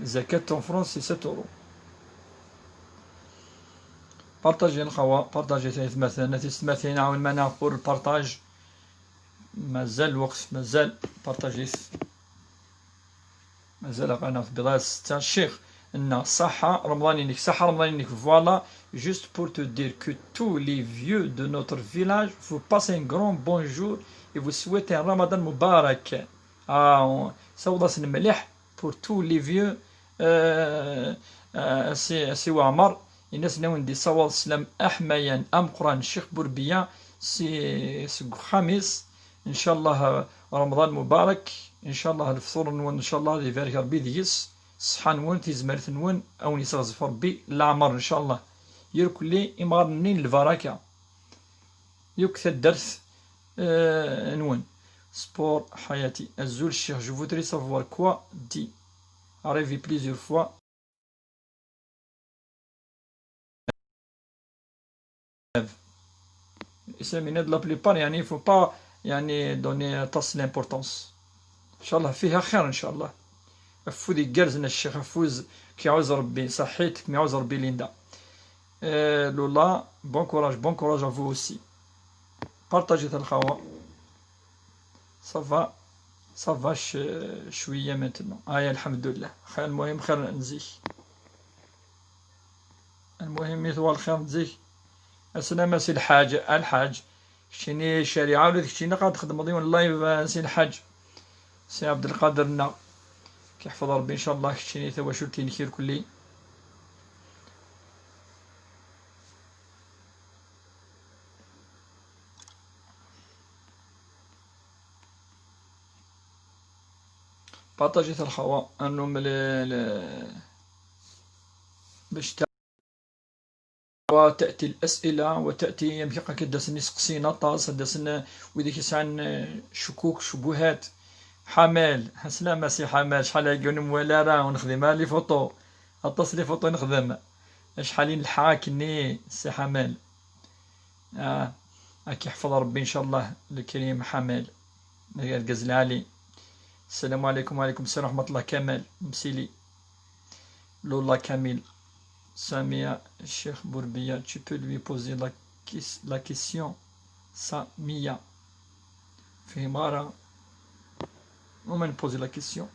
زكاة en France c'est sept euros. Partagez الخوا، partagez تيتمثلنا تيستمثلين، عاون معنا pour le partage. مازال الوقت، مازال. Partagez. مازال غانا في بضاعة ستة. الشيخ، إن صحة رمضان ينك، صحة رمضان ينك. Voilà, juste pour te dire que tous les vieux de notre village vous passent un grand bonjour et vous souhaitent un Ramadan Mubarak. آه، سوضا سن مليح pour tous les vieux, آه، آه، سي، سي وعمر. الناس ناون دي صوال سلام أحميان أمقران الشيخ بوربيا سي سق خميس. إن شاء الله رمضان مبارك. إن شاء الله الفطور نون، إن شاء الله يبارك ربي ديس. الصحة نون، تيزمرت نون، أو نسغزف ربي العمر إن شاء الله. يركلي إمغار نين البركة. يوك تدرت، آه، نون. Sport حياتي. الزول الشيخ، je voudrais savoir quoi dit. Arrivé plusieurs fois. الاسامي هنا de la plupart، يعني، faut pas، يعني، donner tant d'importance. ان شاء الله فيها خير ان شاء الله. افوز يقرزنا الشيخ، افوز كي يعوز ربي، صحيتك كي يعوز ربي ليندا. آه، لولا، bon courage، bon courage à vous aussi. Partagez الخوا. Ça va، ça va ش-، شوية maintenant. آه، الحمد لله. خير، المهم خير نزيك. المهم يثوى الخير نزيك. السلام سي الحاج، الحاج. كشيني شريعة ولا كشيني قاعد تخدم ديون اللايف، آه، سي الحاج. سي عبد القادر لنا. كيحفظ ربي إن شاء الله، كشيني ثوى شو تينكير كلي. بارطاجيت الخوا، انو ملي ل-، باش تا-، وتأتي الأسئلة، وتأتي يمكن قاك داسن يسقسينا طاس، داسن ويديك يسعن شكوك، شبهات. حمال، سلامة سي حمال، شحال هاكي ونموال راه ونخدم لي فوطو، اطاس لي فوطو نخدم. شحال نلحقك ني سي حمال. آه، راك يحفظ ربي إن شاء الله الكريم حمال، الأرقاز العالي. السلام عليكم. وعليكم السلام ورحمة الله كمال مسيلي. لولا كامل. سامية الشيخ بوربية، tu peux lui poser la ques-, la question. سامية. فهم راه. ومن بوزي لا كيسيون؟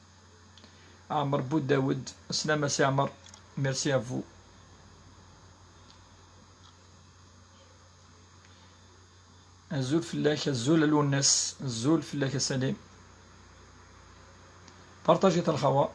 عمر بوداود، السلامة سي عمر. Merci à vous. أزول فلاك، أزول الونس، أزول فلاك يا سليم. بارطاجيت الخوا.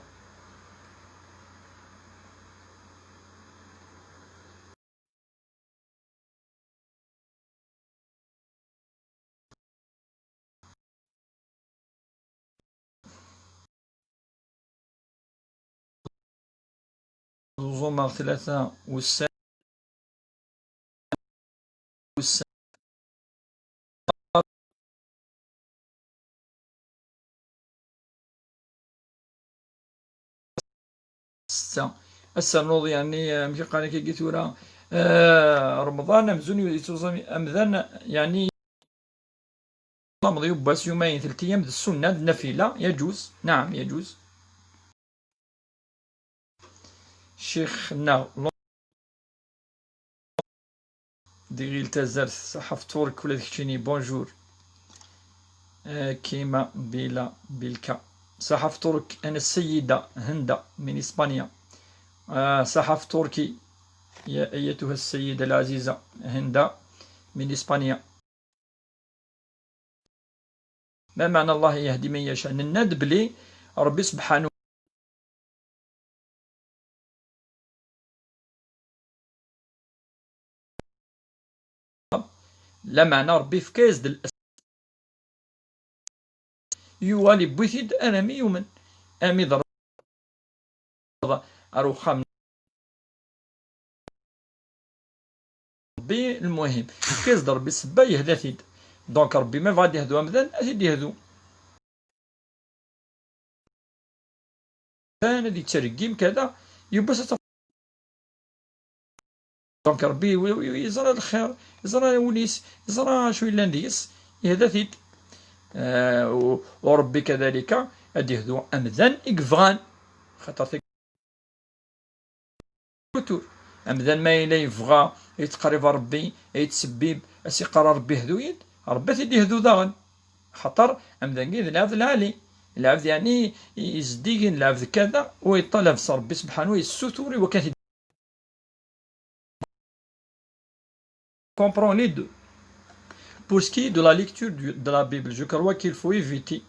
زوزومة ثلاثة والساعة والساعة ستة. السرنوض يعني، آه، ماشي قال لك يجي ثورة. آه، رمضان أمزون يتوزم أمذن يعني. رمضان يباس يومين، ثلاث أيام، السنة، النافلة، يجوز. نعم، يجوز. شيخنا، لو-، Diɣil tazart, saḥa fṭur-k ula d keččini, bonjour. Eh, Kima, Bila, Bilka. Saḥa fṭur-k, ana Ssayida Henda, min Ispanya. Ah, saḥa fṭur-ki, ya أيتها السيدة العزيزة هند من إسبانيا. Ma meɛna Allah yehdi man yasha. Nenna-d belli Ṛebbi subḥanu, lameɛna Ṛebbi yefka-yas-d l-, yuɣal yewwi-t-id armi yumen, armi d Ṛebbi ar uxxam n Ṛebbi. Lmuhim, yefka-yas-d Ṛebbi ssebba, yehda-t-id. Donc Ṛebbi ma yebɣa ad yehdu amdan, ad t-id-yehdu. Kan ad yettergim kada, yiwwas ad taf-, donc Ṛebbi wi-, wi-, yeẓra lxir, yeẓra wul-is, yeẓra acu yellan deg-s, yehda-t-id. Eh, u, u Ṛebbi kadalika ad yehdu amdan i yebɣan. Xaṭer kutur. Amdan ma yella yebɣa yettqerrib ɣer Ṛebbi, yettsebbib, as-iqqar a Ṛebbi hdu-yi-d, Ṛebbi ad t-id-yehdu daɣen. Xaṭer amdan-agi d lɛebd lɛali, lɛebd yeɛni izeddigen, lɛebd kada, u yeṭṭalab s Ṛebbi subḥanu, yessutur i wakken ad t-id-, comprend les deux. Pour ce qui est de la lecture du, de la Bible, je crois qu'il faut éviter.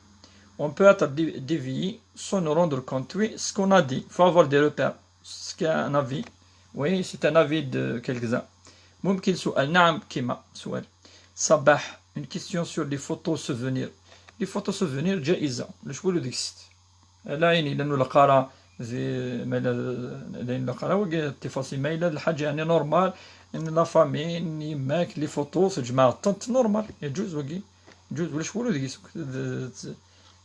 On peut être dé-, dévié sans nous rendre compte. Oui, ce qu'on a dit, il faut avoir des repères. C'est un avis. Oui, c'est un avis de quelques-uns. ممكن سؤال؟ نعم، كيما سؤال. صباح, une question sur les photos souvenirs. Les photos souvenirs جائزة. Ulac walu deg-s. Ala ayen yellan ur ilaq ara di, ma yella d ayen ilaq ara, wagi ṭṭifaṣil, ma yella d lḥaǧa yeɛni normal, n la famille, n yemma-k, les photos, tjemɛeḍ-tent, normal, yeǧuz wagi, yeǧuz, ulac walu deg-s, d, d,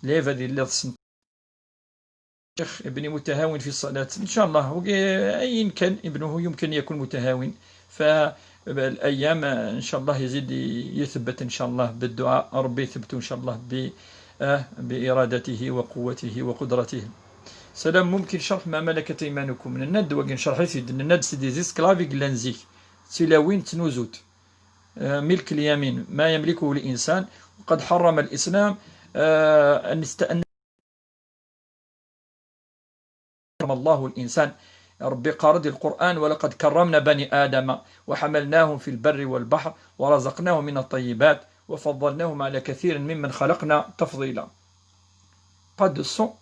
lɛibad yelliḍ ssent. Cheikh ibni mutahawin fi ṣṣalat, ncallah, wagi ayen kan, ibnuhu yumkin yakun mutahawin, fa الأيام، إن شاء الله، يزيد يثبت، إن شاء الله، بالدعاء. ربي يثبته، إن شاء الله، ب-، آه، بإرادته وقوته وقدرته. سلام، ممكن شرح ما ملكت أيمانكم؟ Nenna-d wagi, necreḥ-it-id, nenna-d c'est des esclaves i yellan zik, d tilawin d tnuzut. آه، ملك اليمين، ما يملكه الإنسان، وقد حرم الإسلام، آه، أن يست-، أن حرم الله الإنسان. ربي قال في القرآن: "ولقد كرمنا بني آدم وحملناهم في البر والبحر ورزقناهم من الطيبات وفضلناهم على كثير ممن خلقنا تفضيلا". Pas de son.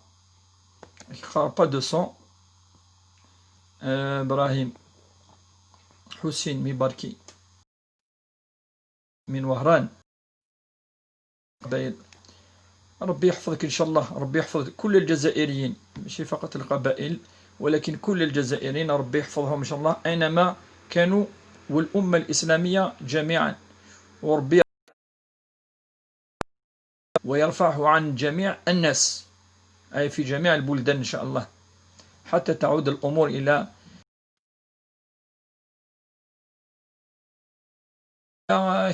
Pas de son. آه، إبراهيم حسين ميباركي. من وهران. قبائل. ربي يحفظك إن شاء الله، ربي يحفظ كل الجزائريين، ماشي فقط القبائل، ولكن كل الجزائريين ربي يحفظهم إن شاء الله أينما كانوا، والأمة الإسلامية جميعا، وربي ويرفعه عن جميع الناس، أي في جميع البلدان إن شاء الله، حتى تعود الأمور إلى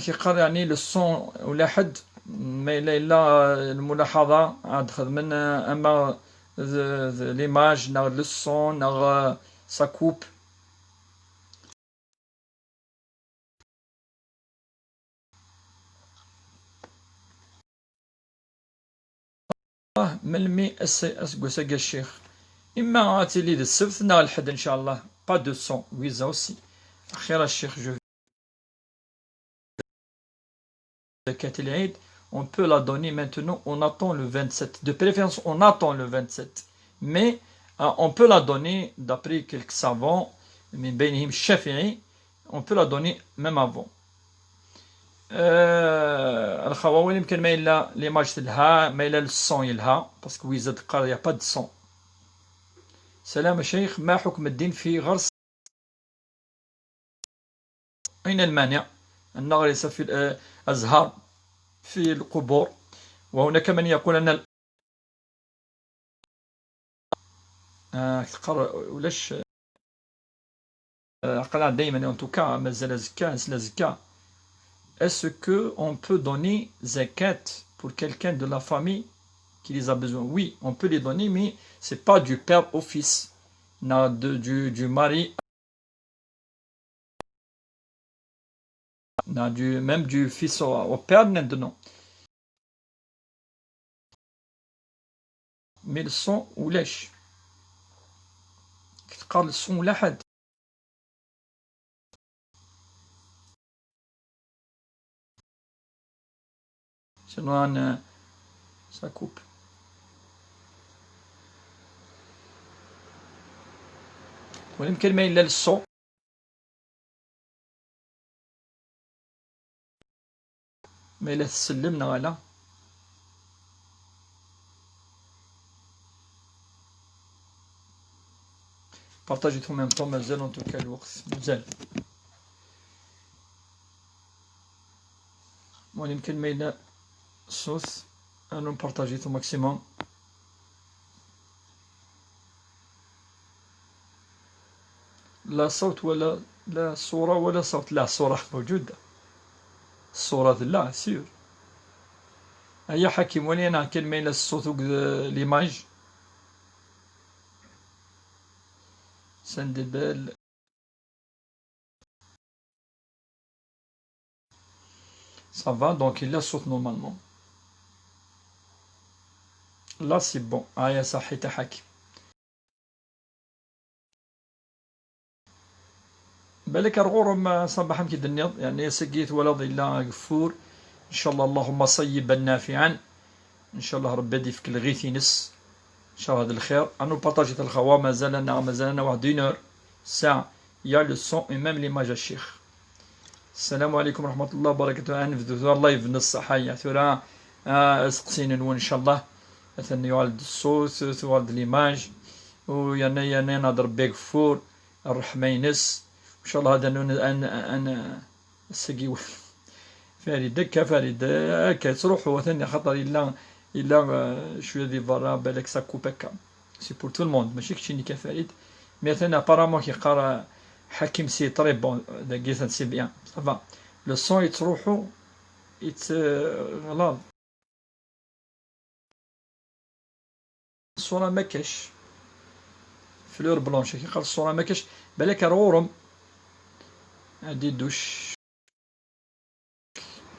كيقال يعني le son ولا حد، ما إلا، إلا الملاحظة عاد خدمنا، أما ذ-، ذ-، l'image ناغ le son ناغ ça coupe. آه، melmi ass-, aseggas-agi a ccix؟ إما ad tili d ssebt neɣ lḥedd إن شاء الله. Pas de son, ويزا aussi. أخيرا الشيخ، je زكاة العيد، on peut la donner maintenant, on attend le vingt-sept. De préférence, on attend le vingt-sept. Mais, euh, on peut la donner, d'après quelques savants, من بينهم الشافعي, on peut la donner même avant. آه، الخاوة وين يمكن ما إلا l'image تلها، ما إلا le son يلها، parce que ويزا دقار y a pas de son. سلام الشيخ، ما حكم الدين في غرس أين المانع أن نغرس في ال-، آه، أزهار في القبور؟ وهناك من يقول أن ال-، آه، تقر-، ولاش، آه، قلع دايمًا، en tout cas، مازال زكا، نسلا زكا. Est-ce que on peut donner zakat pour quelqu'un de la famille qui les a besoin? Oui, on peut les donner, mais c'est pas du père au fils. Non, de, du, du mari. du, même du fils au, au père, non. Mais le son, ulac. Qui te parle le son, la had. Sinon, euh, ça coupe. Voilà, quel mail, le son. Ma yella tsellem neɣ ala. Partagez-t en même temps, mazal en tout cas lweqt. Mazal. Voilà, yemken ma yella ṣṣut, ad npartaji-t au maximum. لا صوت ولا، لا صورة ولا صوت. لا، الصورة موجودة. الصورة لا، sûr. هيا حكيم، ولينا كان ما يلا الصوت وكذا l'image. سندبل. Ça va, donc il a sauté normalement. Là, c'est bon. هيا صحيت حكيم. بالك رغورم صباح مكي دنيض، يعني سقيت ولا ضيلا غفور. إن شاء الله، اللهم صيبا نافعا. إن شاء الله ربي يديفك الغيث ينس. إن شاء الله هذا الخير. أنو بارطاجي الخوا، مازال لنا، مازال لنا واحد une heure. ساعة. يا le son et même l'image الشيخ. السلام عليكم ورحمة الله وبركاته. أنفذوا الله يبنى الصحة يا ثورة. آه، سقسين نون إن شاء الله. أثني يعلد الصوت، يعلد l'image. ويانا، يانا نهضر بيك فور. الرحمة ينس. إن شاء الله هذا نون أن، أن، السقي. فريد، هكا فريد، هكا تروحوا ثاني خاطر إلا، إلا، آه، شوية دي برا بالك ça coupe هكا. C'est pour tout le monde، ماشي كتشيني كفريد. Mais ثاني apparemment كيقرا حكيم c'est très bon، داكي c'est bien. Ça va. Le son يتروحوا، يت-، آه، voilà. الصورة ما كاش. Fleur blanche، كي قال الصورة ما كاش. بالك راه غورم. هادي دوش.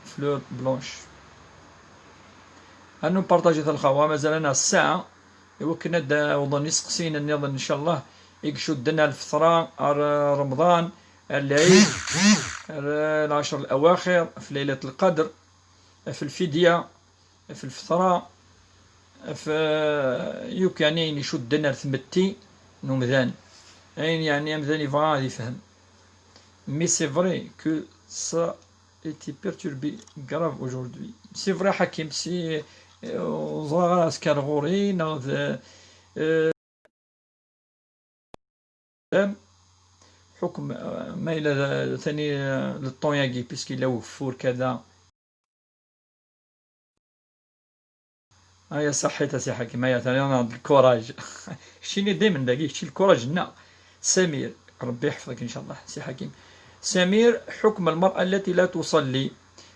Fleur blanche. أنو بارطاجي الخوا، مازال لنا الساعة. إوا كنا دا وضن يسقسين النظام إن شاء الله. يقشو الدنا الفطرة، أر-، رمضان، العيد، أر-، العشر الأواخر، في ليلة القدر، في الفدية. في الفطرة، في يوك يعني يشدنا لثمتي نمذان. أين يعني أمذان يبغى هذا يفهم. Mais c'est vrai que ça a été perturbé grave aujourd'hui. C'est vrai حكيم، c'est، آه، زغار عسكر غوري، ناض، آه، حكم، آه، ما إلى ثاني، آه، للطون ياكي، puisqu'il a وفور كذا. هيا صحيت سي حكيم، هيا ثاني أنا عند الكوراج. شتيني دايما داكي، شتي الكوراج هنا. سمير، ربي يحفظك إن شاء الله سي حكيم. سمير، حكم المرأة التي لا تصلي.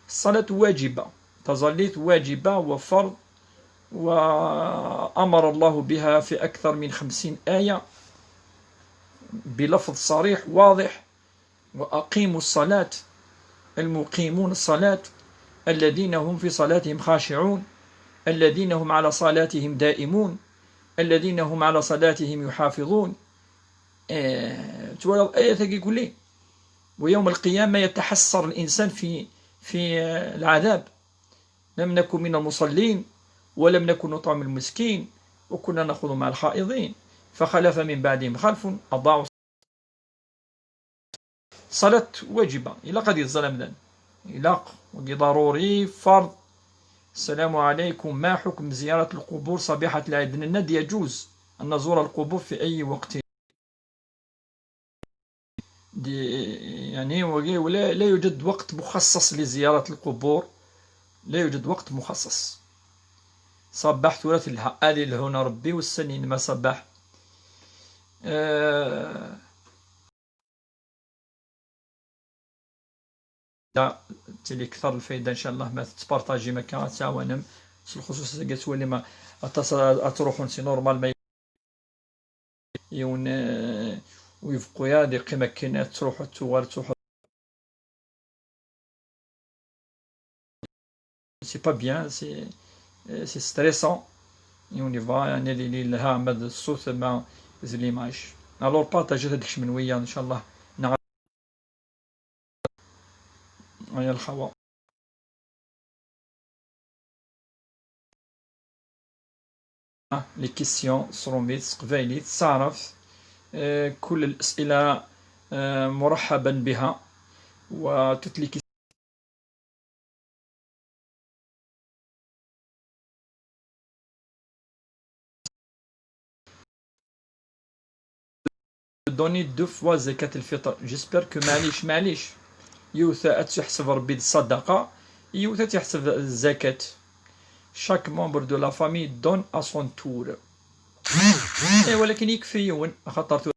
الصلاة واجبة، تظليت واجبة وفرض، وأمر الله بها في أكثر من خمسين آية بلفظ صريح واضح. وأقيموا الصلاة، المقيمون الصلاة، الذين هم في صلاتهم خاشعون، الذين هم على صلاتهم دائمون، الذين هم على صلاتهم يحافظون. آه، تولى الآية تقول لي: ويوم القيامة يتحسر الإنسان في، في، آه، العذاب. لم نكن من المصلين ولم نكن نطعم المسكين وكنا نخوض مع الخائضين فخلف من بعدهم خلف أضاعوا الصلاة واجبة، إلا قد يتظلم ذن، إلا ضروري فرض. السلام عليكم، ما حكم زيارة القبور صبيحة العيد؟ الند يجوز أن نزور القبور في أي وقت. دي، يعني، ولا، لا يوجد وقت مخصص لزيارة القبور، لا يوجد وقت مخصص. صباح ثلاث لها، آلي لهنا ربي والسنين ما صباح. آه، لا، تلي كثر الفايدة إن شاء الله ما تتبارطاجي ما كان تعاونم. في الخصوص إذا قلت ولي ما أتصل، أتروحون سي نورمال ما يون، آه، ويبقوا يا دي قيمة كاينة تروح وتوغال تروح. C'est pas bien, c'est, euh, c'est stressant. Et on y va, يعني اللي، اللي لها مد الصوت مع l'image. Alors partagez هذيك من ويا إن شاء الله. نعم. يا الخوا. Les questions s romites, s teqbaylit, s taɛrabt. Euh, كل الأسئلة، euh, مرحبا بها. و toutes les questions. Donner deux fois زكاة الفطر. J'espère que معليش، معليش. Yiwet ad tt-yeḥseb Rebbi d ṣṣadaqa, yiwet ad tt-yeḥseb d zzakat. Chaque membre de la famille donne à son tour. إيه، ولكن يكفي يون، خاطر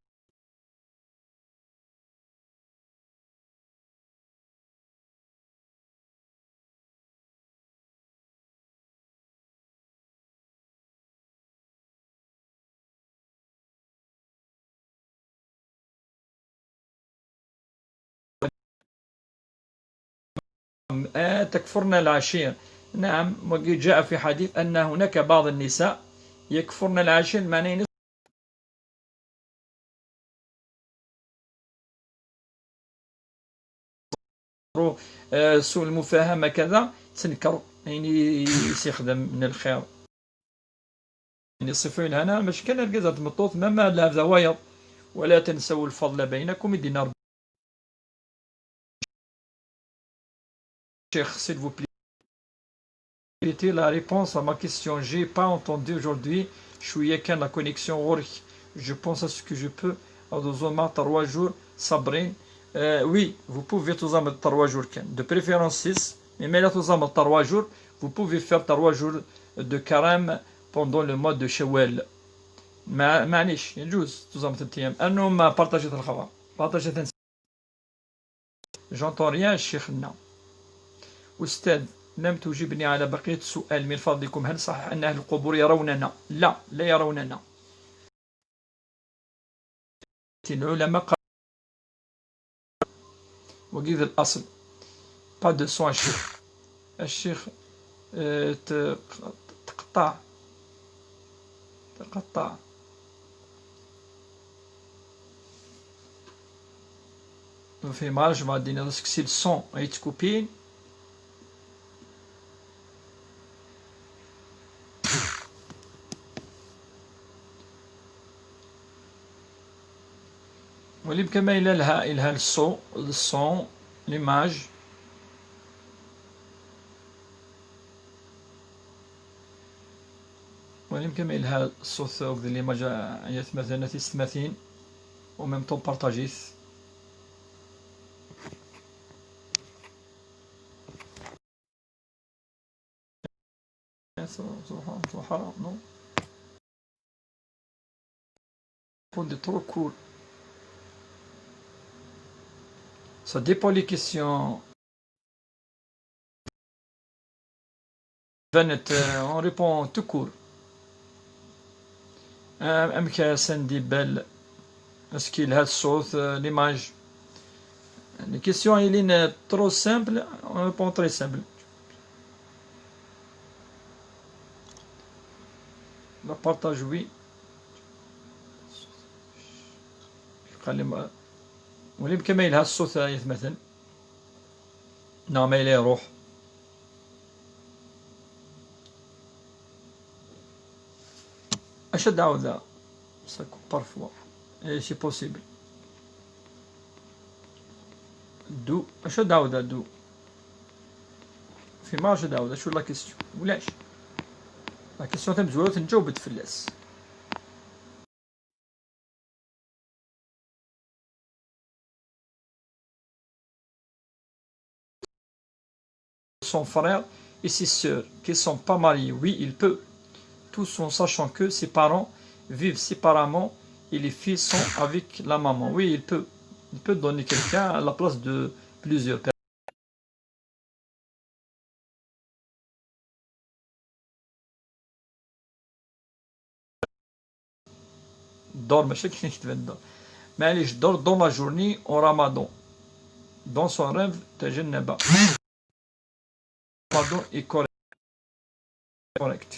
آه، تكفرن العشير. نعم، وقد جاء في حديث أن هناك بعض النساء يكفرن العشير، معناه آه، سوء المفاهمة كذا، تنكر، يعني، يسيخدم من الخير. يعني، صفة الهنا، مش كان القزة مطوط، ما، ما لها ذوايض، ولا تنسوا الفضل بينكم، يدينا ربي. شيخ، s'il vous plaît. C'était la réponse à ma question. J'ai pas entendu aujourd'hui. شوية كان la connexion غورك. Je pense à ce que je peux. هادو زوما trois jours صابرين. Euh, oui, vous pouvez توزامد trois jours كان. De préférence six. Mais ما إلا توزامد trois jours, vous pouvez faire trois jours de carême pendant le mois de شوال. ما، معليش، يجوز توزامد ثلاث أيام. أنو ما بارطاجيت الخبر. بارطاجيت J'entends rien شيخنا. أستاذ، لم تجبني على بقية السؤال من فضلكم، هل صحيح أن أهل القبور يروننا؟ لا، لا يروننا. العلماء قالوا وقيد الأصل. Pas de son الشيخ. الشيخ، آه، ت-، تقطع. تقطع. في مارج ما دينا سكسي الصون يتكوبين. ولي بكما إلا لها، إلها الصو-، الصون، l'image. المهم كما يلها الصوت وكذا اللي ما جا عيات مثلا تيستماثين، و même temps بارطاجيت. سبحان الله، حرام، non. Répondre trop court. Ça dépend les questions. بانت، euh, on répond tout court. آه، أمك سندي بال. Est-ce qu'il a الصوت، آه، l'image. Les questions يلين trop simple, on répond très simple. La partage, oui. قال لي ما-، ولي بكما يلها الصوت يا مثلا. نعم، إليه روح. اش دعوة؟ Ça coupe parfois. إيه، c'est possible. دو، اش دعوة دو؟ في ما اش دعوة؟ شو la question؟ ولاش؟ La question تمزولة نجاوبت في اللاس. Son frère et ses sœurs qui sont pas mariés, oui, il peut. Tout en sachant que ses parents vivent séparément et les filles sont avec la maman. Oui, il peut. Il peut donner quelqu'un à la place de plusieurs personnes. دور ماشي كاين كتبان دور. معليش، دور dans la journée au ramadan. Dans son rêve تجنب. Ramadan est correct. Correct.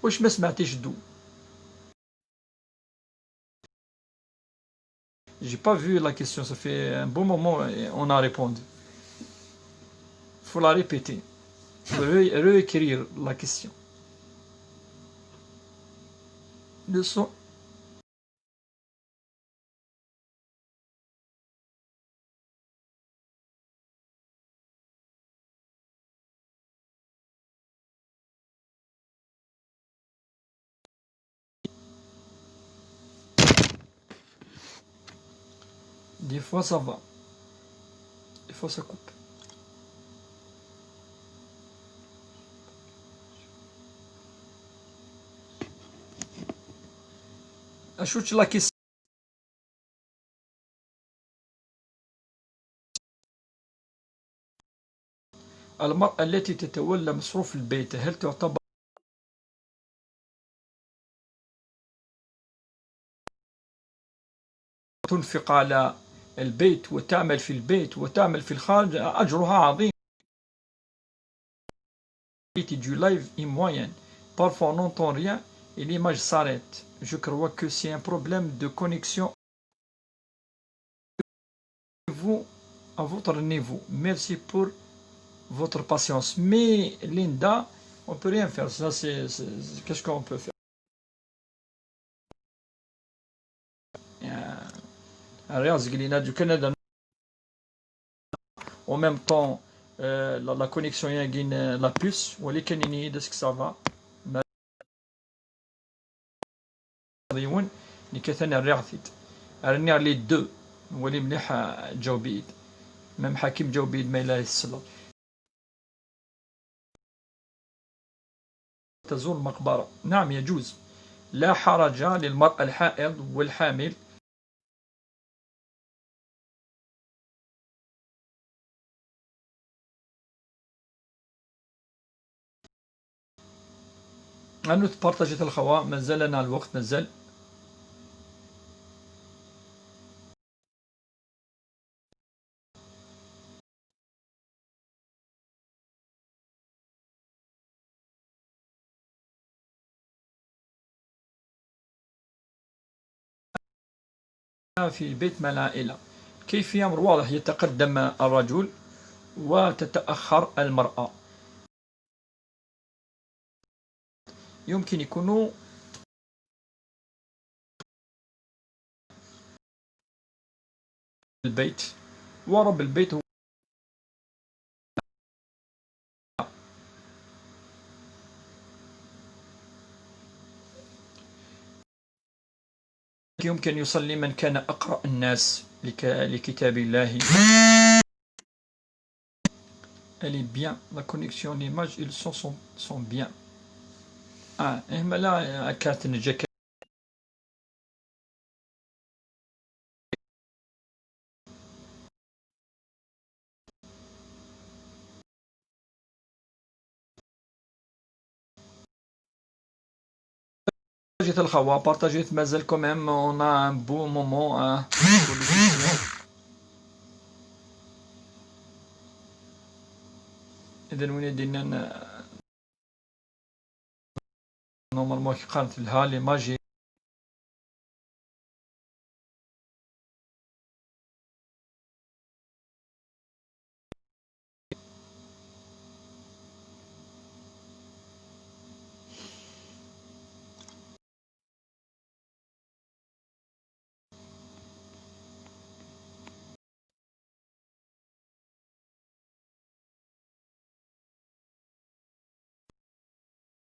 واش ما سمعتيش الدو؟ J'ai pas vu la question, ça fait un bon moment, euh, on a répondu. Faut la répéter. Faut ré-, réécrire la question. Le son. Des fois ça va. Des fois ça coupe. Acu-tt la question? المرأة التي تتولى مصروف البيت هل تعتبر تنفق على البيت وتعمل في البيت وتعمل في الخارج، أجرها عظيم. Qualité du live est moyenne. Parfois, on n'entend rien et l'image s'arrête. Je crois que c'est un problème de connexion. Vous, à votre niveau. Merci pour votre patience. Mais Linda, on peut rien faire. Ça, c'est, c'est, c'est- qu'est-ce qu'on peut faire? Rriɣ zgelina du Canada. En même temps, euh, la, la connexion, il y a une, la puce, ولكن إني ديسك ça va. Yiwen, nekk atan rriɣ-t-id. Rniɣ les deux. Wali mliḥ, ah, ǧawbid. Même Hakim ǧawbid ma yella yessel. تزور المقبرة. نعم، يجوز. لا حرج للمرأة الحائض والحامل. أنو تبارطاجيت الخوا، مازال لنا الوقت، مازال. في البيت مع العائلة. كيفية أمر واضح، يتقدم الرجل وتتأخر المرأة. يمكن يكونوا البيت، ورب البيت هو يمكن يصلي من كان أقرأ الناس لك-، لكتاب الله. Elle est bien. La connexion, l'image, ils sont, sont, sont bien. Ah, إيه مالا كانت نجا. بارطاجيت الخوا، بارطاجيت مازال quand même، on a un bon moment, hein. إذن وين دينا ن-، normalement كي قالت لها les mages.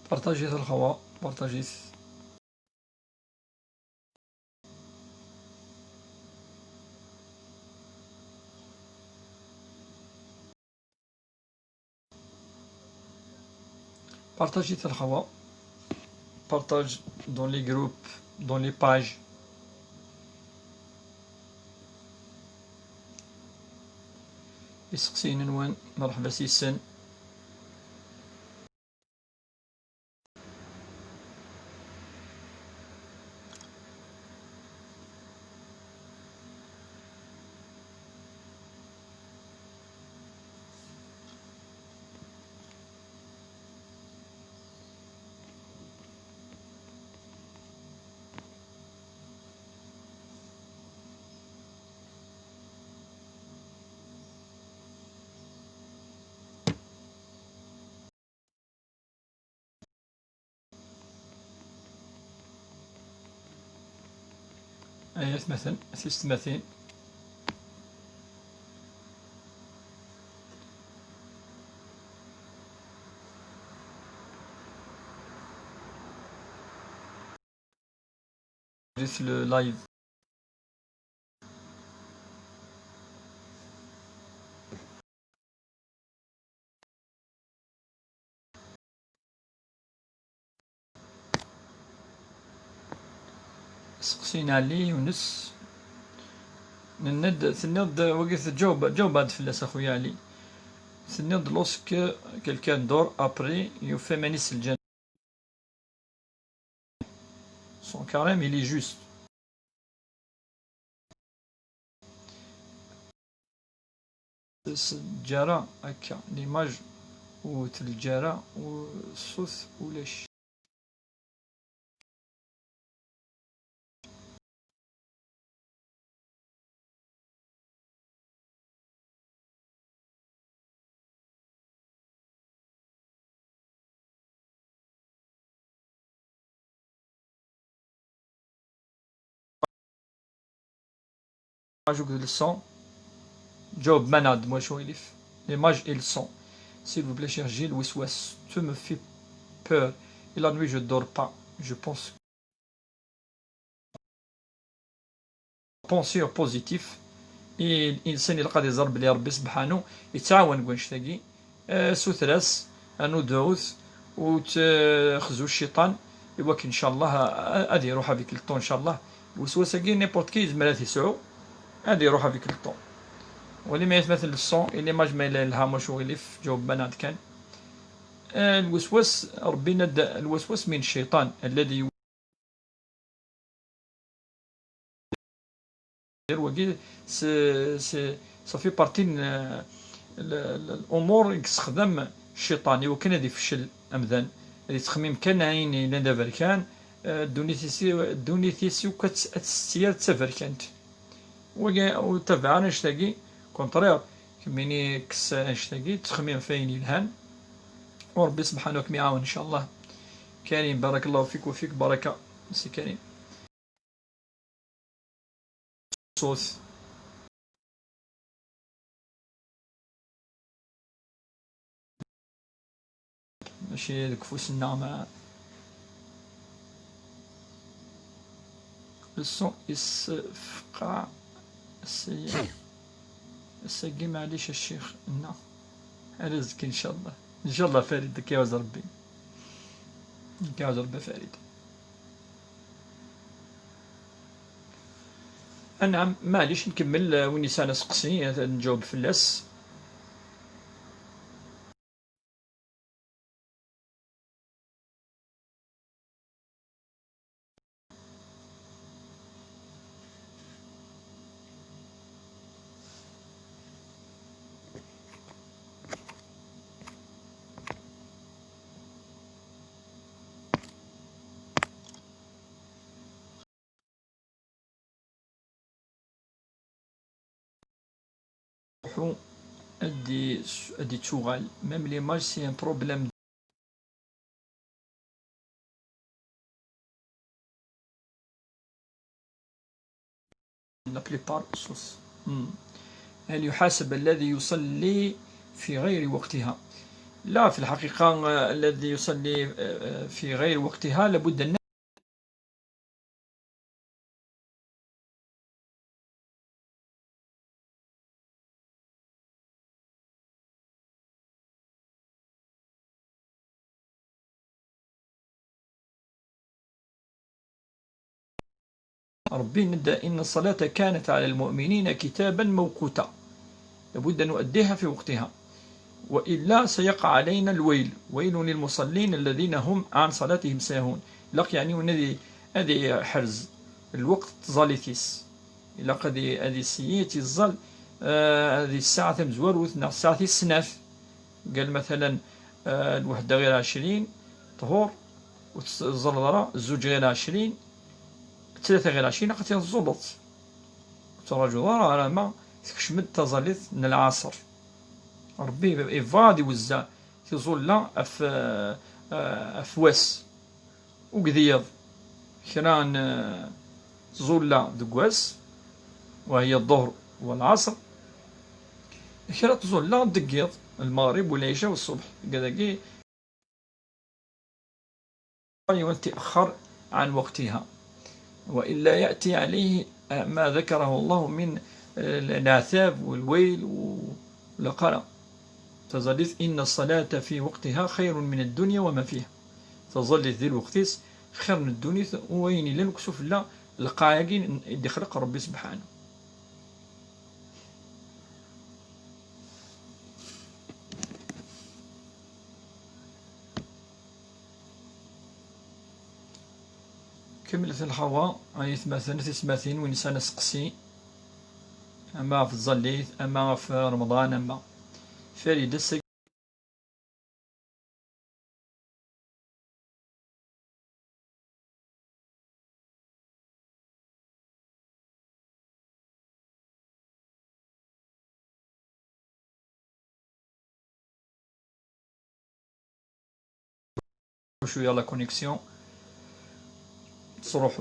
بارطاجيت الخوا، بارطاجيت. بارطاجيت الخوا. Partage dans les groupes, dans les pages. Iseqsiyen-nwen, مرحبا s-isen. Ay atmaten, tisetmatin. Di le live. Seqsin Ɛli Yunes. Nenna-d, tenniḍ-d wagi tǧaweb, ǧaweb-d fell-as a xuya Ɛli. Tenniḍ-d lorsque quelqu'un dort après, yufa iman-is lǧan. Son carême, il est juste. Teǧǧa ara akka l'image, ur teǧǧa ara, u ṣṣut ulac. Ajoute le son. Job Manad, moi je suis l'image et le son. S'il vous plaît, cher Gilles, Wiswas, tu me fais peur. Et la nuit, je dors pas. Je pense pensée positif. I insan ilaq ad iẓer belli Rebbi sebḥanu yettɛawan deg wannect-agi. Eh, suter-as, rnu dɛut, u t-, xzu cciṭan, i wakken, ncallah, a-, ad iruḥ avec le temps, ncallah. Lweswas-agi, n'importe qui yezmer ad t-yesɛu, ad iruḥ avec le temps. Wali ma yatmaten le son, et l'image ma yella yelha, macu ilif, ǧaweb Manad kan. Eh, lweswas, Rebbi yenna-d, lweswas min cciṭan, alladhi Wagi, c'est, c'est, ça fait partie n, l-, l-, l'umur i yessexdam cciṭan i wakken ad ifeccel amdan, ad yettxemmim kan ayen yellan d aberkan, eh, ddunit-is, ddunit-is akk ad tt-, ad tetti ar d taberkant. Wagi ur tabaɛ ara annect-agi, contraire, kemmini kkes annect-agi, ttxemmim ɣef ayen yelhan, u Rebbi subḥanahu ad kem-iɛawen, ncallah. Karim, barakallahu fik wa fik baraka, si Karim. Ṣṣut. Mačči deg ufus-nneɣ, ma le son yessefqeɛ ass-agi. Ass-agi, maɛlic a ccix, nna. Ar azekka, ncallah. Ncallah, Farid, ad k-iɛawez Rebbi. Ad k-iɛawez Rebbi, Farid. Anɛam, maɛlic, nkemmel, eh, win yesɛan aseqsi, ad nǧaweb fell-as. Ruḥu ad d-, ad d-ittuɣal. Même l'image, c'est un problème. La plupart, sus. Hmm. هل يحاسب الذي يصلي في غير وقتها؟ لا، في الحقيقة، آه، الذي يصلي، آه، في غير وقتها لابد أن ربي ندى: إن الصلاة كانت على المؤمنين كتابا موقوتا. لابد أن نؤديها في وقتها، وإلا سيقع علينا الويل، ويل للمصلين الذين هم عن صلاتهم ساهون. Ilaq, yeɛni, win ad i-, ad iḥrez lweqt n tẓallit-is. Ilaq ad i-, ad iseyyi, ad iẓẓal, eh, di ssaɛa tamezwarut neɣ ssaɛa tis snat. Qal, matalan, eh, lweḥda ɣir ɛecrin, ṭhur, ur teẓẓalleḍ ara, zzuǧ ɣir ɛecrin, tlata ɣir ɛecrin, ilaq ad teẓẓulleḍ. Ur ttraǧuḍ ara alamma tekcem-d taẓallit n lɛaṣer. Rebbi yebɣa ad iwezzeɛ tiẓulla ɣef, eh, ɣef wass. Uged iḍ, kra n, eh, tẓulla deg wass, وهي الظهر والعصر, kra tẓulla deg yiḍ, المغرب والعشاء والصبح. Dagi يتأخر عن وقتها، وإلا يأتي عليه ما ذكره الله من العذاب والويل و-، ولا قال تزلت: إن الصلاة في وقتها خير من الدنيا وما فيها. Taẓallit di lweqt-is xir n ddunit u wayen yellan deg usufella, lqaɛ-agi i d-ixleq Rebbi sebḥanu. Kemmlet lḥawa, ay atmaten, tisetmatin, win yesɛan aseqsi, ama ɣef tẓallit, ama ɣef Remḍan, ama Farid, ass-agi شوية la connexion تروح.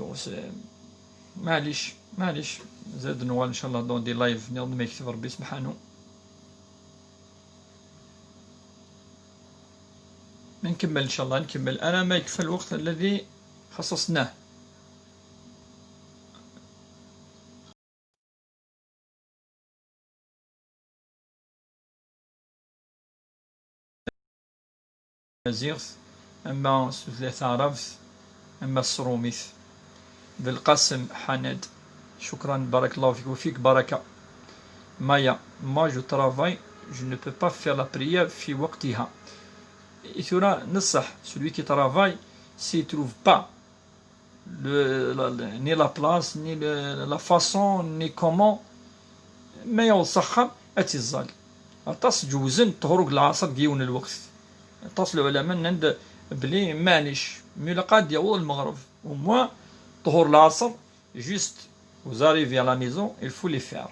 معليش، معليش، زاد نوال إن شاء الله dans des lives نظن ما يكتب ربي سبحانه. نكمل إن شاء الله، نكمل. أنا ما يكفي الوقت الذي خصصناه. Tamaziɣt, ama s tutlayt taɛrabt, ama s tṛumit. Belqasem Ḥanad, شكرا، بارك الله فيك وفيك بركة. Maya, moi je travaille, je ne peux pas faire la prière في وقتها. I tura, neṣṣeḥ, celui qui travaille, s'il trouve pas le, la, la, ni la place, ni le, la façon, ni comment, ma yaweḍ s axxam, ad tt-iẓẓal. Aṭas ǧewzen ṭhur n lɛaṣer deg yiwen n lweqt. Aṭas lɛulama nnan-d belli maɛlic, mi ilaq ad d-yaweḍ lmeɣreb. Au moins, ṭhur lɛaṣer, juste, vous arrivez à la maison, il faut les faire.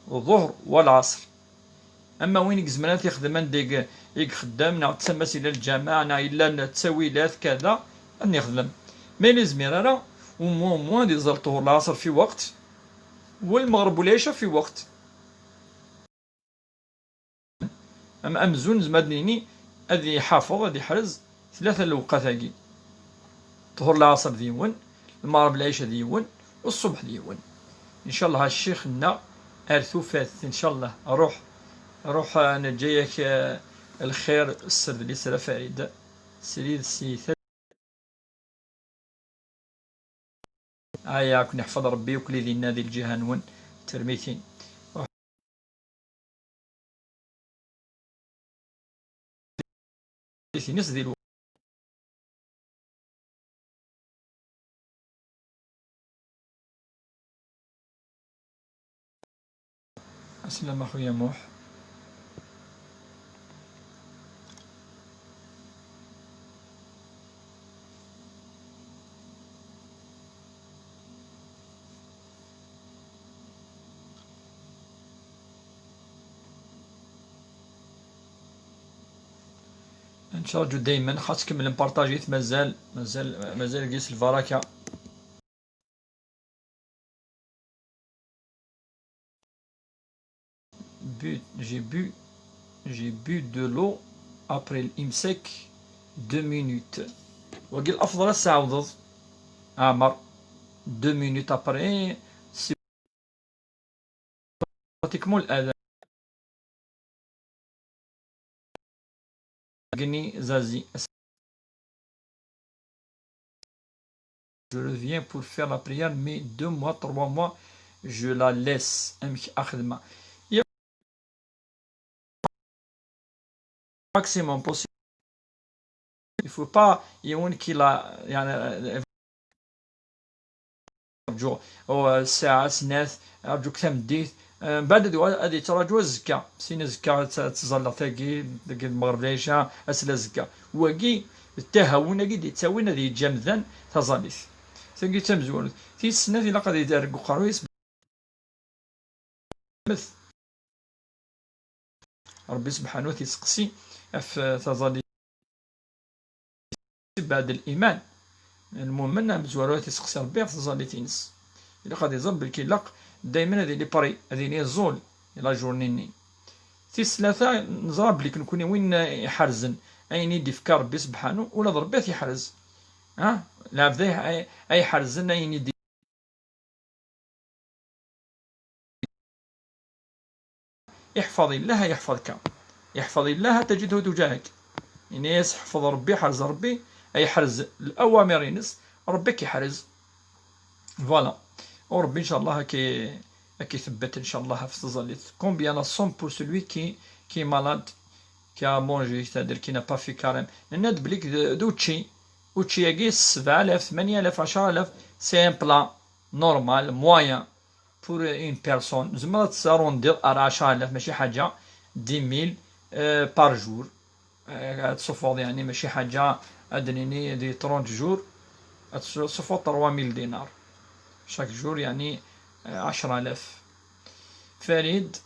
Ḍuhr wa lɛaṣer. Ama win i izemren ad t-ixdem anda i, i ixeddem, neɣ d tama-s ila lǧameɛ, neɣ ila ttawilat, kada, ad t-ixdem. Ma ur yezmir ara, au moins, au moins, ad iẓẓal ṭhur lɛaṣer fi weqt, wa lmeɣreb wa lɛica fi weqt. Am-, amzun nezmer ad nini ad iḥafeḍ, ad iḥrez tlata n lewqat-agi. Ṭhur lɛaṣer d yiwen, lmeɣreb lɛica d yiwen, u ṣṣubḥ d yiwen. Ncallah a ccix-nneɣ ar tufat, ncallah. Ruḥ, ruḥ, eh, neǧǧa-yak, eh, lxir, sred liser a Farid. Srid si ta-, aya, ad ken-iḥfeḍ Rebbi, ukli dinna di lǧiha-nwen, termitin. Ruḥ. Tines di lweqt. Aslama a xuya Muḥ. Nettṛaǧu daymen, xas kemmlem, partajit, mazal, mazal, mazal gis lbaraka. Bu, j'ai bu, j'ai bu de l'eau après l'imsak, deux minutes. Wagi l'afḍal ad s-tɛawdeḍ, Ɛmer, deux minutes après, c'est pratiquement l'adhan. Gni Zazi. Je reviens pour faire la prière, mais deux mois, trois mois, je la laisse. Amek axedma. Maximum possible. Il faut pas yiwen ki la, يعني, rǧu, o, ssaɛa, snat, rǧu deg tameddit, eh, mbeɛd ad, ad yettṛaǧu azekka, sin azekka ad t-, ad tẓalleɣ tagi, deg lmeɣreb lɛica, ass n azekka. Wagi, d tahawun-agi d-yettawin ad yeǧǧ amdan taẓallit. Tagi d tamezwarut. Tis snat ilaq ad iderreg uqerruy-is. Rebbi subḥanu ad t-iseqsi ɣef taẓallit. Mbeɛd liman, lmumen amezwaru ad t-iseqsi Rebbi ɣef tẓallit-ines. Ilaq ad iẓer belki ilaq daymen ad yili prêt, ad yili yeẓẓul i la journée-nni. Tis tlata, neẓra belli nekkni win iḥerzen ayen i d-ifka Rebbi sebḥanu, ula d Rebbi ad t-iḥrez. Ha? Lɛebd ay, ay, ay iḥerzen ayen i d احفظ الله يحفظك. احفظ الله تجده تجاهك. Ini-as ḥfeḍ Rebbi, ḥrez Rebbi, ay ḥrez lawamir-ines, Rebbi ad k-iḥrez. Voilà. U Rebbi, ncallah, ad k-, ad k-itebbet, ncallah, ɣef tẓallit. Combien la somme pour celui qui, qui est malade, qui a mangé, c'est-à-dire qui n'a pas fait carême? Nenna-d belli d, d učči. Učči-agi sebɛa alaf, tmanya alaf, ɛecra alaf, c'est un plat normal, moyen. Pour une personne, tzemreḍ ad tesarundiḍ ar ɛecra alaf, mačči ḥaǧa, dix mille, euh, par jour. Euh, ad tessuffɣeḍ, yeɛni, mačči ḥaǧa, ad d-nini, di trente jours, ad tessuffɣeḍ trois mille dinars. Chaque jour, yeɛni, euh, ɛecra alaf. Farid,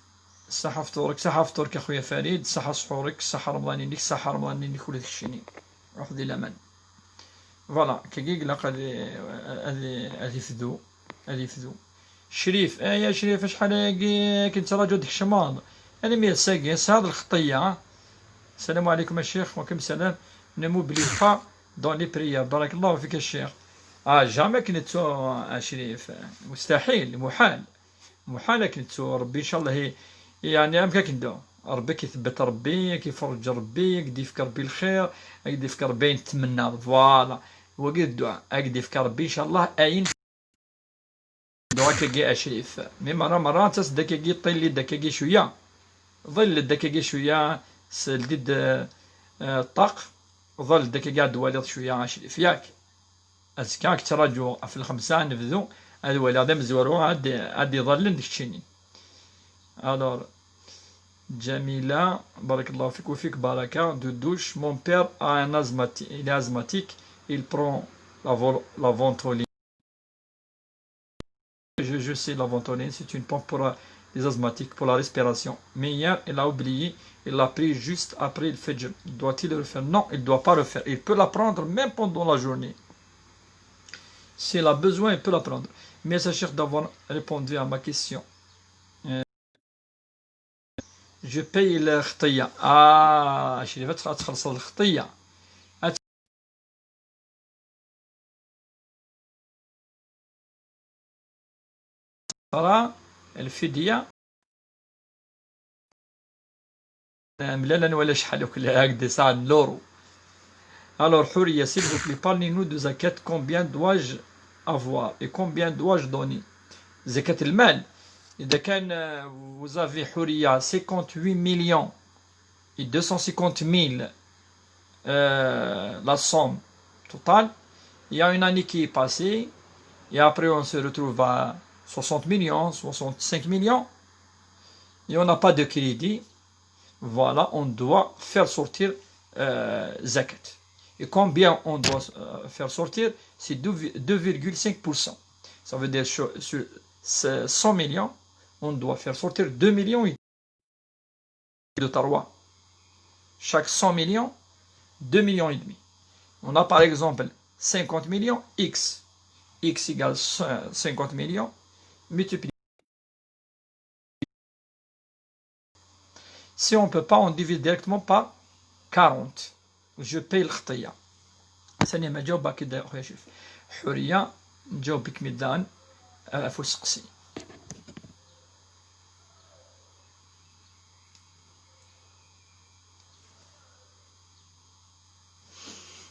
ṣaḥa fṭur-ik, ṣaḥa fṭur-ik a xuya Farid, ṣaḥa ṣḥur-ik, ṣaḥa Remḍan-inek, ṣaḥa Remḍan-inek ula d keččini. Ruḥ di laman. Voilà, kagi ilaq ad, ad, ad ifdu, ad ifdu. Crif, ay a Crif, acḥal ayagi akken ttraǧu ad d-tkecmeḍ. Anemmirt, sagi, tesɛiḍ lxeṭṭiyya. السلام عليكم الشيخ، وعليكم السلام. Ne m'oublie pas dans les prières. بارك الله فيك الشيخ. Ah, jamais akken nettu, a Crif. مستحيل، محال. Muḥal akken nettu Rebbi, ncallah, i-, yeɛni, amek akken da? Rebbi ad k-itebbet Rebbi, ad k-iferreǧ Rebbi, ad k-d-ifk Rebbi lxir, ad k-d-ifk Rebbi ayen tmennaḍ. Voilà. Wagi d dduɛa. Ad k-d-ifk Rebbi, ncallah, ayen. Dduɛa-agi a Crif. Mi merra merra, ttasen-d akkagi, ṭṭilli-d akkagi cwiya. Ḍill-d akkagi cwiya, seld-id, eh, eh, ṭṭaq. Ḍall-d akkagi ad d-twaliḍ cwiya a Crif, yak? Azekka ad k-ttraǧuɣ ɣef lxemsa ad nebdu, ad waliɣ d amezwaru ad, ad iḍallen d keččini. Alors, Jamila, barakallahu fik, wa fik baraka, Doudouche, mon père a un asthmati-, il est asthmatique, il prend la vol-, la Ventoline. Je, je sais, la Ventoline, c'est une pompe pour, euh, les asthmatiques, pour la respiration. Mais hier, il a oublié, il l'a pris juste après le Fajr. Doit-il le refaire? Non, il ne doit pas le faire. Il peut la prendre même pendant la journée. S'il a besoin, il peut la prendre. Merci, Cheikh, d'avoir répondu à ma question. Euh, je paye le khtiya. Ah, Chérif, ad txellṣeḍ lxeṭṭiyya. ترى الفدية ملالا ولا شحال وكل هكذا ساعة لورو. Alors, Houria, s'il vous plaît, parlez-nous de zakat. Combien dois-je avoir et combien dois-je donner? Zakat المال. إذا كان, euh, vous avez, Houria, cinquante-huit millions et deux cent cinquante mille, euh, la somme totale. Il y a une année qui est passée, et après on se retrouve à soixante millions, soixante-cinq millions, et on n'a pas de crédit. Voilà, on doit faire sortir, euh, zakat. Et combien on doit, euh, faire sortir? C'est deux, deux virgule cinq pour cent. Ça veut dire sur, sur cent millions, on doit faire sortir deux millions et de trois. Chaque cent millions, deux millions et demi. On a par exemple cinquante millions, X. X égale cinquante millions, multiplié. Si on peut pas, on divise directement par quarante. Je paye الخطية. ثاني ما جاوبك كده أخويا شوف. حورية، نجاوبك ميدان، آه، فوسقسي.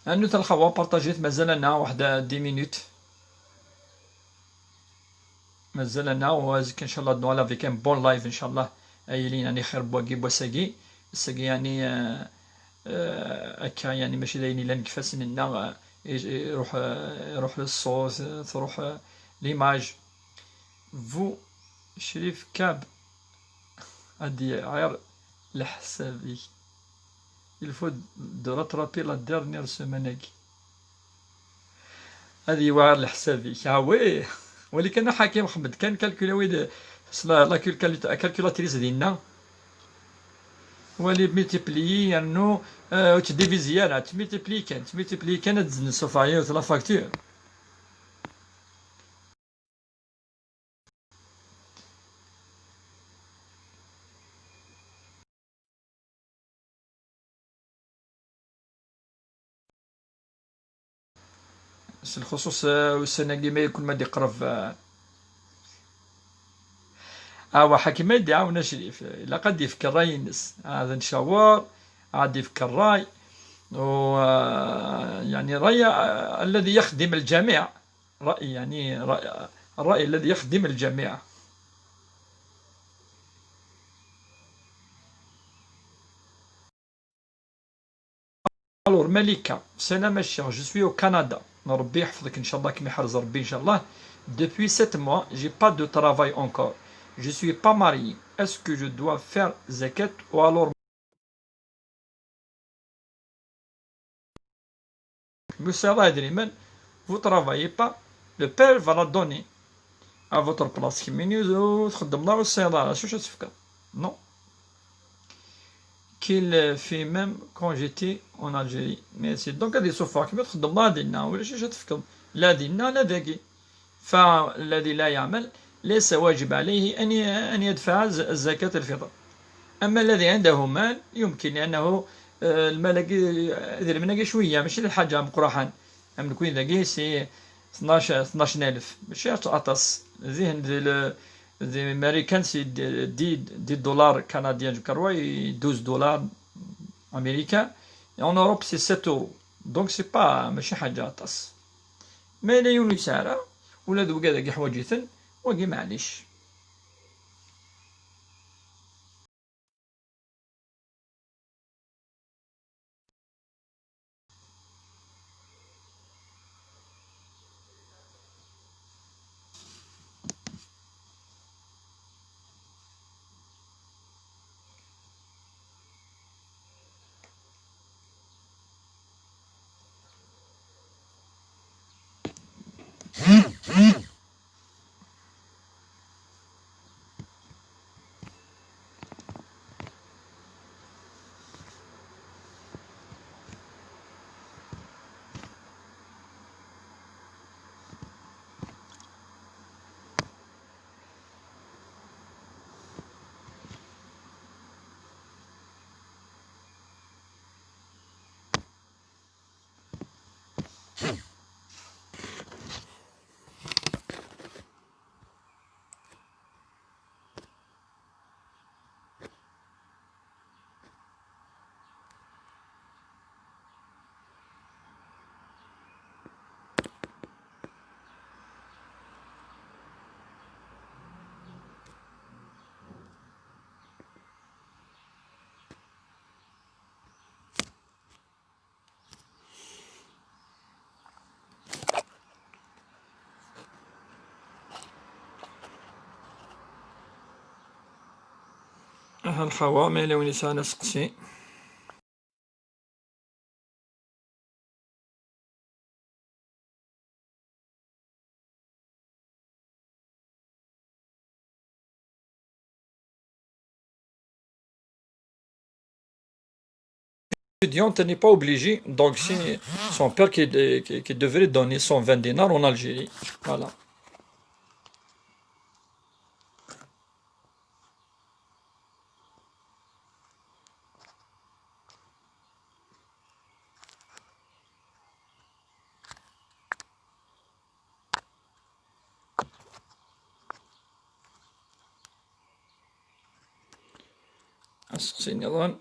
Anut a lxawa, partagit, mazal-aneɣ waḥed dix minutes. Mazal-aneɣ, u azekka, ncallah, ad nuɣal avec un bon live, ncallah. Ay ilin, ani xir n wagi n wass-agi. Ass-agi, yani, euh, euh, akka, yani, mačči d ayen illan deg ifassen-nneɣ, euh, i-, i-, iruḥ, euh, iruḥ le ṣṣut, euh, truḥ, euh, l'image. Vous, Crif Kab, ad d-iɛir leḥsab-ik. Il faut de rattraper la dernière semaine-agi. Ad yewɛer leḥsab-ik. Ah oui. Wali kan a Ḥakim, xmed kan calcul-awi-d s la, la calcul-, calculatrice dinna. Wali multiplier, yernu, euh, ur ttdivizi ara, ttmultiplier kan, ttmultiplier kan ad d-nessufeɣ yiwet la facture. lxuṣuṣ, eh, ussan-agi ma yakun ma d-iqreb, eh, awa ḥakim ad d-iɛawen acrif, ilaq ad d-yefk ṛṛay-ines. Ah, ad ncawer, ad d-yefk ṛṛay, u, eh, يعني الرأي، eh, الذي يخدم الجميع. رأي، يعني، رأي، الرأي الذي يخدم الجميع. Alors, Malika, salam a ccix, je suis au Canada. Rebbi yeḥfeḍ-k, ncallah, kem iḥrez Rebbi, ncallah. Depuis sept mois, j'ai pas de travail encore. Je suis pas marié. Est-ce que je dois faire zakat ou alors Monsieur Adriman, vous travaillez pas, le père va la donner à votre place. Kemmini ur txeddmeḍ ara, ur tesɛiḍ ara, acu ad tefkeḍ? Non. Qu'il fait même quand j'étais en Algérie. Merci. Donc, ad isuffeɣ-kem, ur txeddmeḍ ara dinna, ulac acu ad tefkeḍ. La dinna, la dagi. فالذي لا يعمل ليس واجب عليه أن ي-، أن يدفع ز-، زكاة الفطر. أما الذي عنده مال يمكن، لأنه, آه، المال-agi، idrimen-agi cwiya, mačči d lḥaǧa meqqruḥen. Am nekni dagi si tnac, tnac n alef, mačči aṭas. Dihin di le-, di Marikan si d-, dix, dix dollars canadiens, je crois, et douze dollars américains. Et en Europe, c'est sept euros. Donc, c'est pas, mačči ḥaǧa aṭas. Ma yella yiwen ur yesɛi ara, ula d wigad-agi ḥwaǧ-iten, wagi maɛlic. Aha lxawa, ma yella win yesɛan aseqsi. Étudiante n'est pas obligée, donc c'est son père qui, qui, qui devrait donner cent vingt dinars en Algérie. Voilà. Aseqsi nniḍen.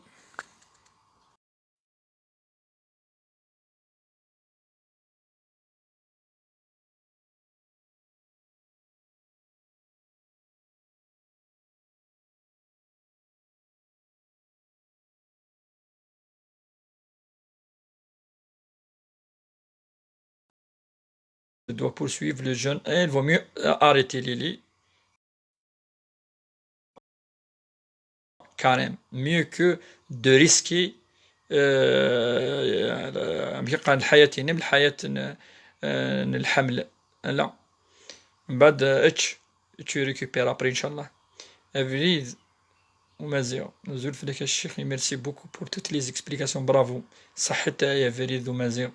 Je dois poursuivre le jeûne. Eh, il vaut mieux, euh, arrêter, Lily. Carrément. Mieux que de risquer, euh, am yeqqaren, lḥayat-inem, lḥayat n, euh, n lḥeml. Ala. Mbaɛd, euh, ečč, tu récupères après, inchallah. Abrid Umaziɣ. Azul fell-ak a ccix, et merci beaucoup pour toutes les explications, bravo. Ṣaḥit ay abrid Umaziɣ.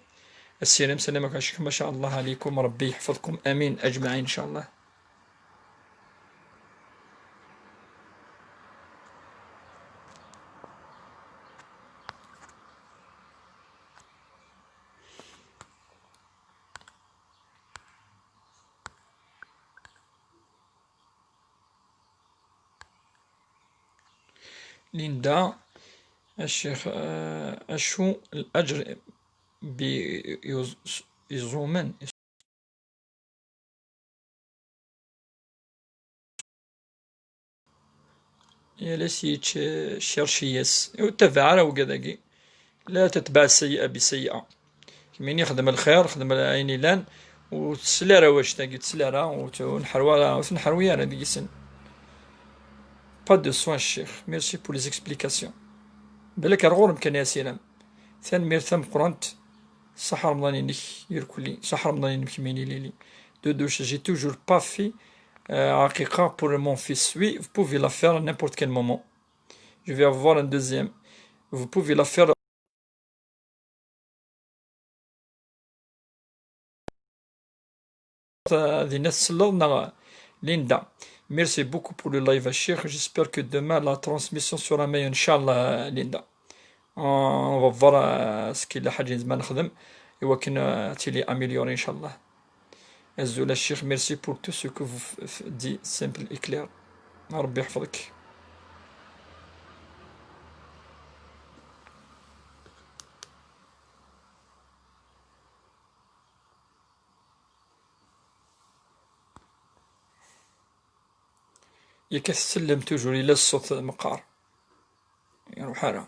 Asirem, salam a ccix, ma sha Allah alaykum, Rebbi yeḥfeḍkum, amin, ajmaɛin, inchallah. Linda, الشيخ، آه، أشو الأجر بيز-، يزومن؟ يا لا سي تش-، شيرشياس. وتابع على وقداقي. لا تتبع السيئة بالسيئة. كمين يخدم الخير، خدم العين لان. وتسلى راه واش تاقي، تسلى راه وت-، ونحروا راه، ونحروا يا راه ديسن. Pas de soin الشيخ. Merci pour les explications. بالك راه غور مكان يا سلام. ثانميرت تمقرانت. صح رمضان ينك يركلي. صح رمضان ينك ميني ليلي. De douche, j'ai toujours pas fait, euh, عقيقة pour mon fils. Oui, vous pouvez la faire à n'importe quel moment. Je vais avoir un deuxième. Vous pouvez la faire. هذه الناس تسلط نغ-، Linda. Merci beaucoup pour le live, الشيخ. J'espère que demain la transmission sera meilleure, إن شاء الله، Linda. On va voir, euh, ce qu'il y a حاجة زعما نخدم. إوا كان، euh, تيلي amélioré إن شاء الله. Azul الشيخ, merci pour tout ce que vous f-, f-, dites, simple et clair. ربي يحفظك. ياك تسلم toujours إلا الصوت مقار. يروح على.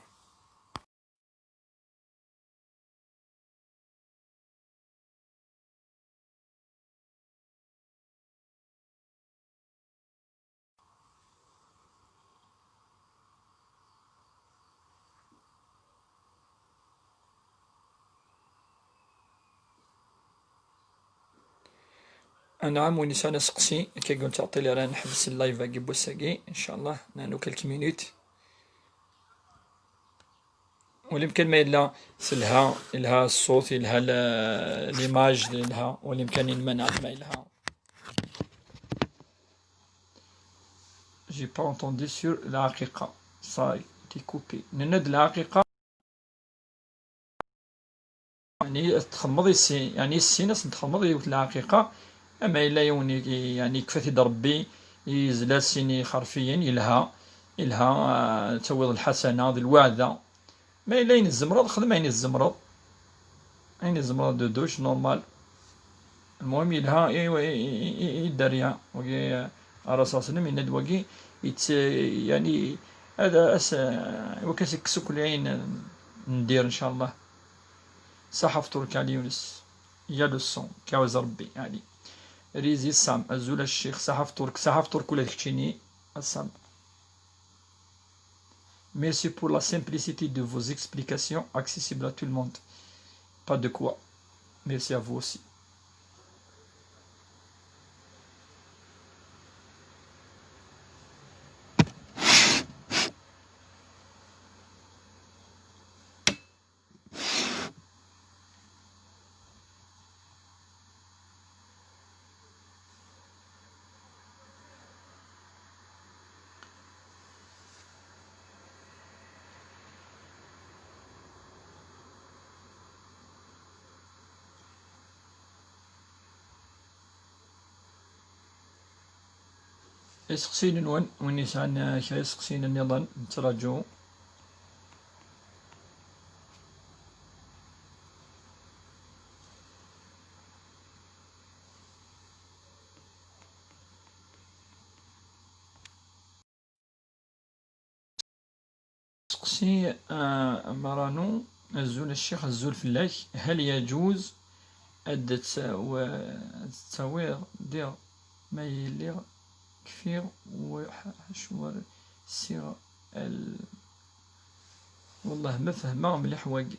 أنعم، وين يسأل سقسي، كي قلت تعطي لي راه نحبس اللايف أكي بوساكي، إن شاء الله، نانو quelques minutes. والإمكان ما إلا سلها، إلها الصوت، إلها ال-، l'image، إلها، والإمكان إن منعت ما إلها. J'ai pas entendu sur العقيقة. Ça a été coupé. نند العقيقة. يعني تخمض يسي-، يعني السين أصلا تخمض يوت العقيقة. أما إلا يوني يعني كفاتي ربي يزلال سيني خرفيا يلها، يلها، آه، تعويض الحسنة ذي الوعدة. ما إلا ين الزمرض، خدم عين الزمرض. عين الزمرض دو دوش نورمال. المهم يلها، إي، إي، إي، إي، إي، الدريا. وكي الرسول صلى الله عليه وسلم يند وكي يتس-، يعني، هذا أس-، وكاسك سكل عين ندير إن شاء الله. صحف ترك علي يونس. يا لو سون، كاوز ربي علي. ريزي سام، أزول الشيخ، صحف ترك، صحف ترك ولا تكتشيني. السام. Merci pour la simplicité de vos explications, accessibles à tout le monde. Pas de quoi. Merci à vous aussi. Iseqsiyen-nwen, win yesɛan, eh, kra iseqsiyen nniḍen, nettraǧu. Seqsi, ah, Marano, azul a ccix, azul fell-ak. هل يجوز ad d-taw-, ad d-tawiḍ diɣ ma yili kfiɣ wa ḥac war siɣ al-, والله ما فهمة مليح واقي.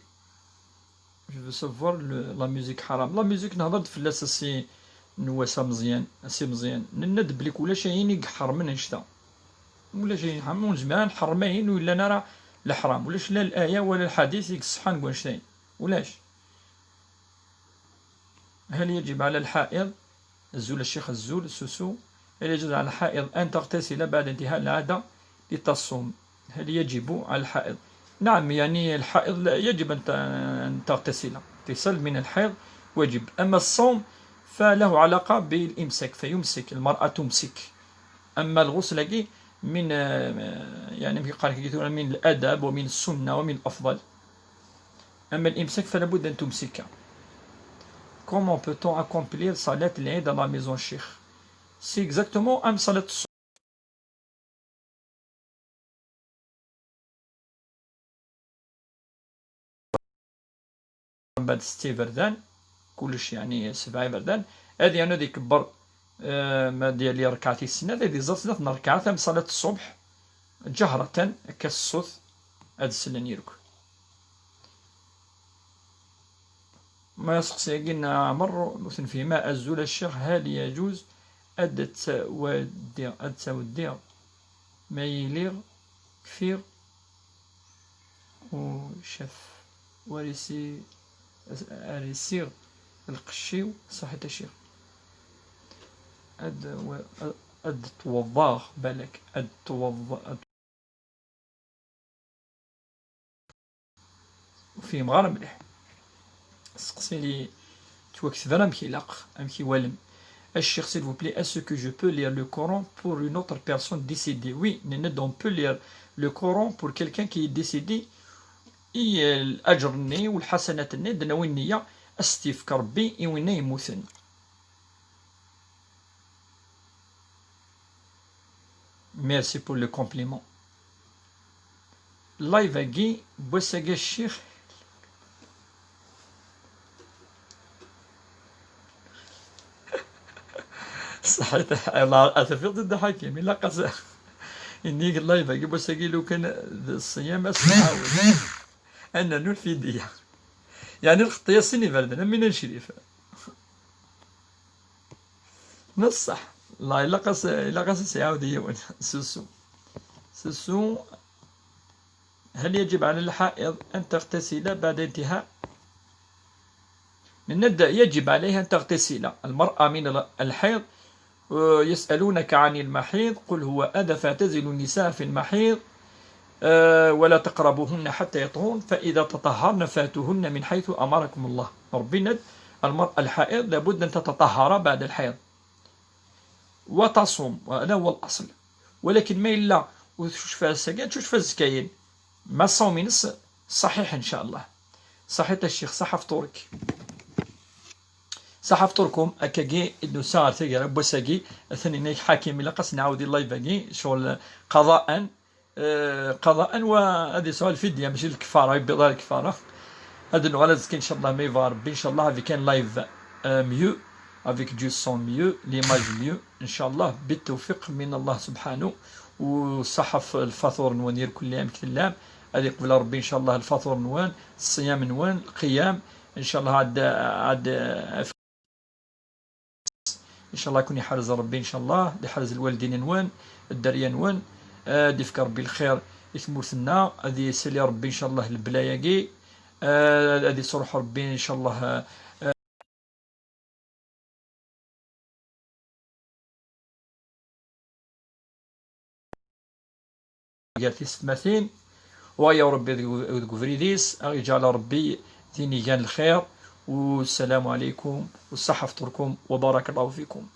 Je veux savoir le, la musique حرام. La musique نهضرت فلاس السي نواس مزيان، السي مزيان. نند بليك ولا شيء يقحر من هشتا. ولا شيء يحرم، ونزمع نحرم عين ولا نرى الحرام. ولاش لا الآية ولا الحديث يقصحان قوان شيء. ولاش؟ هل يجب على الحائض، أزول الشيخ أزول سوسو، هل يجب على الحائض أن تغتسل بعد انتهاء العادة لتصوم؟ هل يجب على الحائض؟ نعم، يعني الحائض لا، يجب أن ت-، أن تغتسل اغتسال من الحيض واجب. أما الصوم فله علاقة بالإمساك، فيمسك، المرأة تمسك. أما الغسل كي من، آه، يعني، كيف قال كي تقول، من الأدب ومن السنة ومن الأفضل. أما الإمساك فلا بد أن تمسك. Comment peut-on accomplir صلاة العيد à la maison, الشيخ؟ C'est exactement أم صلاة الصبح. من بعد ست يبردان، كلش يعني سبع يبردان، هذه أنا دي كبر، آه، ما ديالي ركعتي السنة، هذه زاد ثلاث ركعات من صلاة الصبح جهرة كالصوت. هذا السنة نيرك. ما سقسي قلنا عمر مثل فيما أزول الشيخ، هل يجوز أد تودي، أد تودي ما يليغ كفير وشف وريسي، أريسيغ القشيو صحيت الشيخ. أد و-، أد توضاغ بالك، أد توض-، أد فيهم غير مليح. سقسي لي توكتب أنا أمك يلاق، أمك يوالم. الشيخ, s'il vous plaît, est-ce que je peux lire le Coran pour une autre personne décédée? Oui, نند, on peut lire le Coran pour quelqu'un qui est décédé. إي الأجر ني والحسنات ني دناوي النية أستيفك ربي إي وين يموتن. Merci pour le compliment. Live-agi, بوساقي الشيخ. صحيت، الله أتفق ضد حكيم، إلا قص. إني اللايف-agi بوساقي لو كان الصيام أسمع. أنا نول في ديا. يعني الخطية سيني بردنا من الشريف. بصح، الله إلا قاس، إلا قاس يعاود يون. سوسو. سوسو. هل يجب على الحائض أن تغتسل بعد انتهاء؟ نبدأ، يجب عليها أن تغتسل المرأة من ال-، الحيض. آه، يسألونك عن المحيض، قل هو أذى فاعتزلوا النساء في المحيض، آه، ولا تقربوهن حتى يطهرن، فإذا تطهرن فاتوهن من حيث أمركم الله. ربنا، المرأة الحائض لابد أن تتطهر بعد الحيض وتصوم، وهذا هو الأصل. ولكن ما إلا وتشوف السكاين، تشوف الزكاين، ما الصوم ينس صحيح إن شاء الله. صحيت الشيخ، صح فطورك. صح فطوركم. أكاكي إدو ساعة تيجي بوساكي، ثاني نيك حاكم إلا قص نعاود اللايف أكي، شغل قضاء. آه، قضاء وهذه سؤال فدية، ماشي الكفارة، يبي الله الكفارة. هذا النوع لازم إن شاء الله ما يبغى ربي، إن شاء الله هذه كان لايف، آه، mieux، avec du son mieux، l'image mieux، إن شاء الله بالتوفيق من الله سبحانه. وصحف الفطور نوان يركل لام كل لام، هذه قبل ربي إن شاء الله الفطور نوان، الصيام نوان، القيام، إن شاء الله عاد، عاد، إن شاء الله يكون يحرز ربي، إن شاء الله يحرز الوالدين نوان، الدرية نوان، آه، دي فكر ربي الخير يثمرتنا، هذه يسالي ربي إن شاء الله البلاياكي، آه، هذه صروح ربي إن شاء الله، آه، قال في ستماثين، ويا ربي ذو بريديس، يجعل ربي دين يجان الخير. والسلام عليكم والصحة فطوركم وبارك الله فيكم.